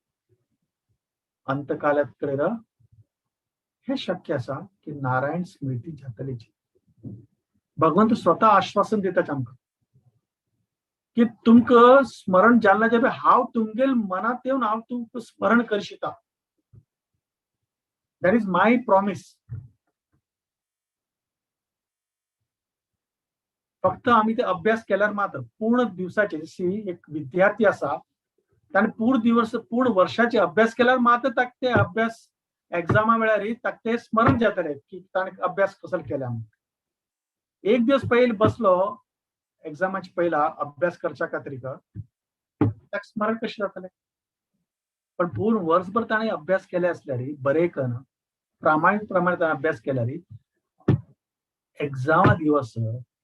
अंतकालात कडेन हे शक्य आसा की नारायण स्मृती जातलीच. भगवंत स्वतः आश्वासन दिता आमकां की तुमकां स्मरण जालें जाल्यार हांव तुमगेल मनांत येवन हांव तुमकां स्मरण करशिता. That is my promise. फक्त आमी ते अभ्यास केल्यार मात्र पूर्ण दिवसाचे, जशी एक विद्यार्थी आसा ताणें पूर्ण दिवस पूर्ण वर्षाचे अभ्यास केल्यार मात्र ताका ते अभ्यास एग्जामा वेळार ताका ते स्मरण जातले की ताणें अभ्यास कसो केला. एक दिवस पयलीं बसलो एग्जामाचे पयला अभ्यास करच्या खातीर ताका स्मरण कशें जातलें? पण पूर्ण वर्सभर ताणें अभ्यास केले आसल्यार बरें कन प्रामाणीक प्रमाणे ताणें अभ्यास केल्यार एग्जामा दिवस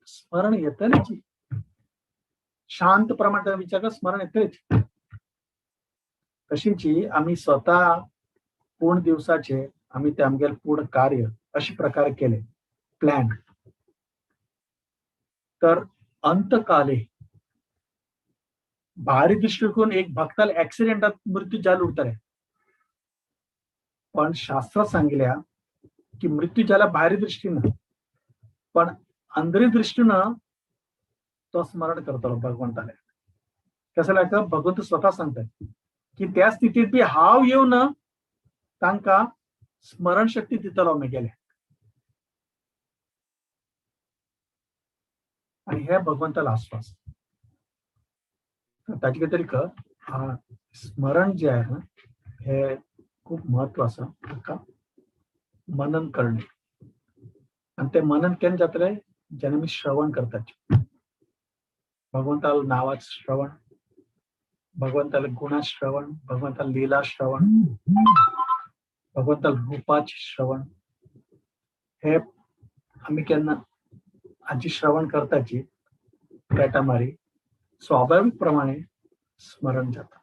स्मरण येतलेच. शांत प्रमाणे विचार कर, स्मरण येतलेच. तशीच आमी स्वतः पूर्ण दिवसाचे आमी ते आमगेले पूर्ण कार्य अशे प्रकारे केले प्लॅन, तर अंतकाले भारी दृष्टिकोन एक भक्ताला ऍक्सिडेंटात मृत्यू जालो उरतले, पण शास्त्र सांगल्या की मृत्यू जाला भारी दृष्टीनं, पण अंदरी दृष्टीनं तो स्मरण करतलो भगवंताले. कसं लागतं भगवंत स्वतः सांगतात की त्या स्थितीत बी हांव येवन तांकां स्मरणशक्ती दितलो मेगेले. आणि हे भगवंताला आश्वास. ताचे खातीर हा स्मरण जे आहे ना हे खूप महत्व आसा. ताका मनन करणे, आणि ते मनन केन्ना जातले जेन्ना आमी श्रवण करतात. भगवंताला नावाचं श्रवण, भगवंताला गुणा श्रवण, भगवंताला लीला श्रवण, भगवंताला रूपाचे श्रवण, हे आमी केन्ना हाची श्रवण करताची त्या टायमार स्वाभाविक प्रमाणे स्मरण जाता.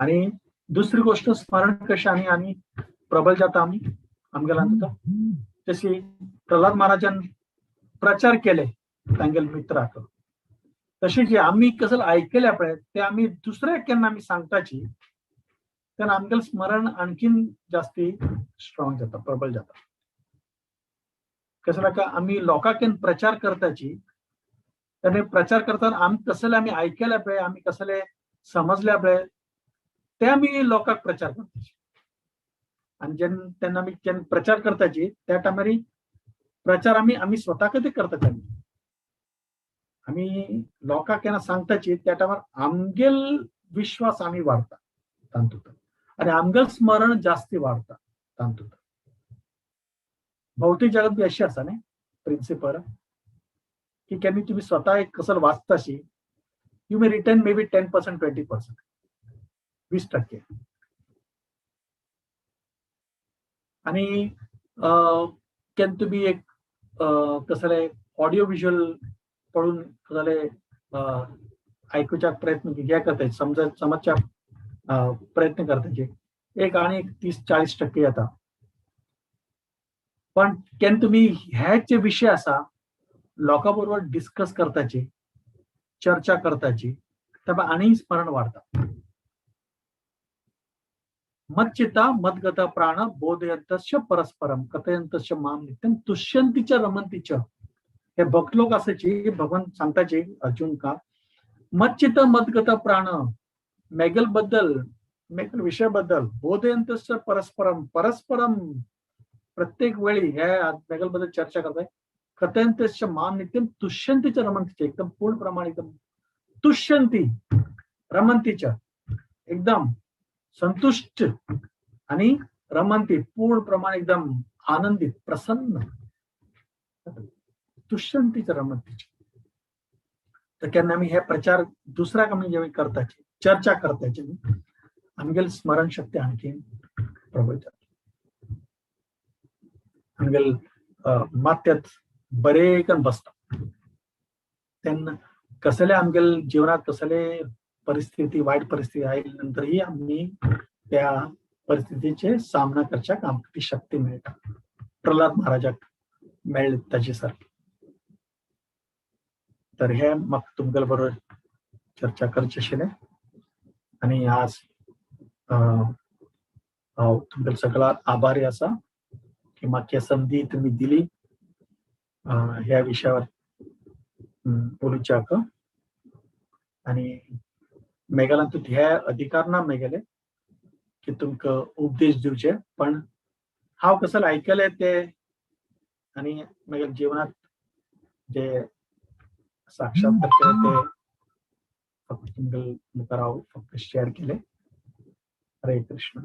आणि दुसरी गोष्ट स्मरण कशें आनी आनी प्रबल जाता आमी आमगेल्यान जाता. जशी प्रल्हाद महाराजान प्रचार केले तांगेले मित्राक, तशें जे आमी कसले आयकले पळय ते आमी दुसऱ्याक केन्ना आमी सांगताची तेन्ना आमगेलें स्मरण आणखीन जास्ती स्ट्रॉंग जाता, प्रबल जाता. कसं नाका आमी लोकांक केन्ना प्रचार करताची तेन्ना प्रचार करतना आमी कसले आमी आयकले पळय, आमी कसले समजले पळय ते आमी लोकांक प्रचार करताची. आनी जेन्ना तेन्ना आमी जेन्ना प्रचार करताची त्या टायमार प्रचार आमी आमी स्वता खातीर करतात. आमी लोकांक केन्ना सांगताची त्या टायमार आमगेल विश्वास आमी वाडटा तातूंत, आनी आमगेल स्मरण जास्ती वाडटा तातूंत. भौतिक जगत बी अशें आसा न्ही प्रिंसिपल की केन्ना तुमी स्वता एक कसल वाचताशी you may return may be 10% 20% 20%. आनी केन्ना तुमी एक कसले ऑडियो विज्युअल पळोवन कसले आयकुच्याक प्रयत्न हे करता, समजच्याक प्रयत्न करताचे एक आनी 30-40% येता. पण केन्ना तुमी हे जे विशय आसा लोकां बरोबर डिस्कस करताची, चर्चा करताची, तेन्ना आनी स्मरण वाडटा. मच्चिता मद्गत प्राण बोधयंतश्च परस्परम कथयंतश्च माम नित्यम तुष्यंतीच रमंतीच. हे भक्त लोक आसाची भगवान सांगताची अर्जुन का मच्चित मद्गत प्राण मेगल बद्दल मेगल विषय बद्दल बोधयंतश्च परस्परम परस्परम प्रत्येक वेळी हे मेगल बद्दल चर्चा करताय. कथयंतश्च माम नित्यम तुष्यंतीच रमंतीच, एकदम पूर्ण प्रमाणे एकदम तुष्यंती रमंतीच, एकदम संतुष्ट आणि रमंती पूर्ण प्रमाणे एकदम आनंदित प्रसन्न तुष्यंतीच रमंतीच. तर केन्ना आमी हे प्रचार दुसऱ्याक आमी जेव्हा करताची चर्चा करताची आमगेल स्मरणशक्ती आणखी प्रबळ जाता. आमगेल माथ्यात बरे कन बसता. तेन्ना कसले आमगेल जीवनात कसले परिस्थिती वाईट परिस्थिती आयली नंतरही आम्ही त्या परिस्थितीचे सामना करच्याक आमकां ती शक्ती मेळटा. प्रल्हाद महाराजाक मेळ्ळे ताजे सारके. तर हे म्हाका तुमगेले बरोबर चर्चा करची आशिल्लें आनी आज हांव तुमगेले सगळ्या आभारी आसा की म्हाका संदी तुमी दिली ह्या विशयावर उलोवच्याक. आनी मेगेल्यान हे अधिकार ना मेगेले की तुमकां उपदेश दिवचे, पण हांव कसले आयकले ते आनी मेगेल्या जिवनात जे साक्षात्कार केले ते फक्त तुमगेले मुखार हांव फक्त शेअर केले. हरे कृष्ण.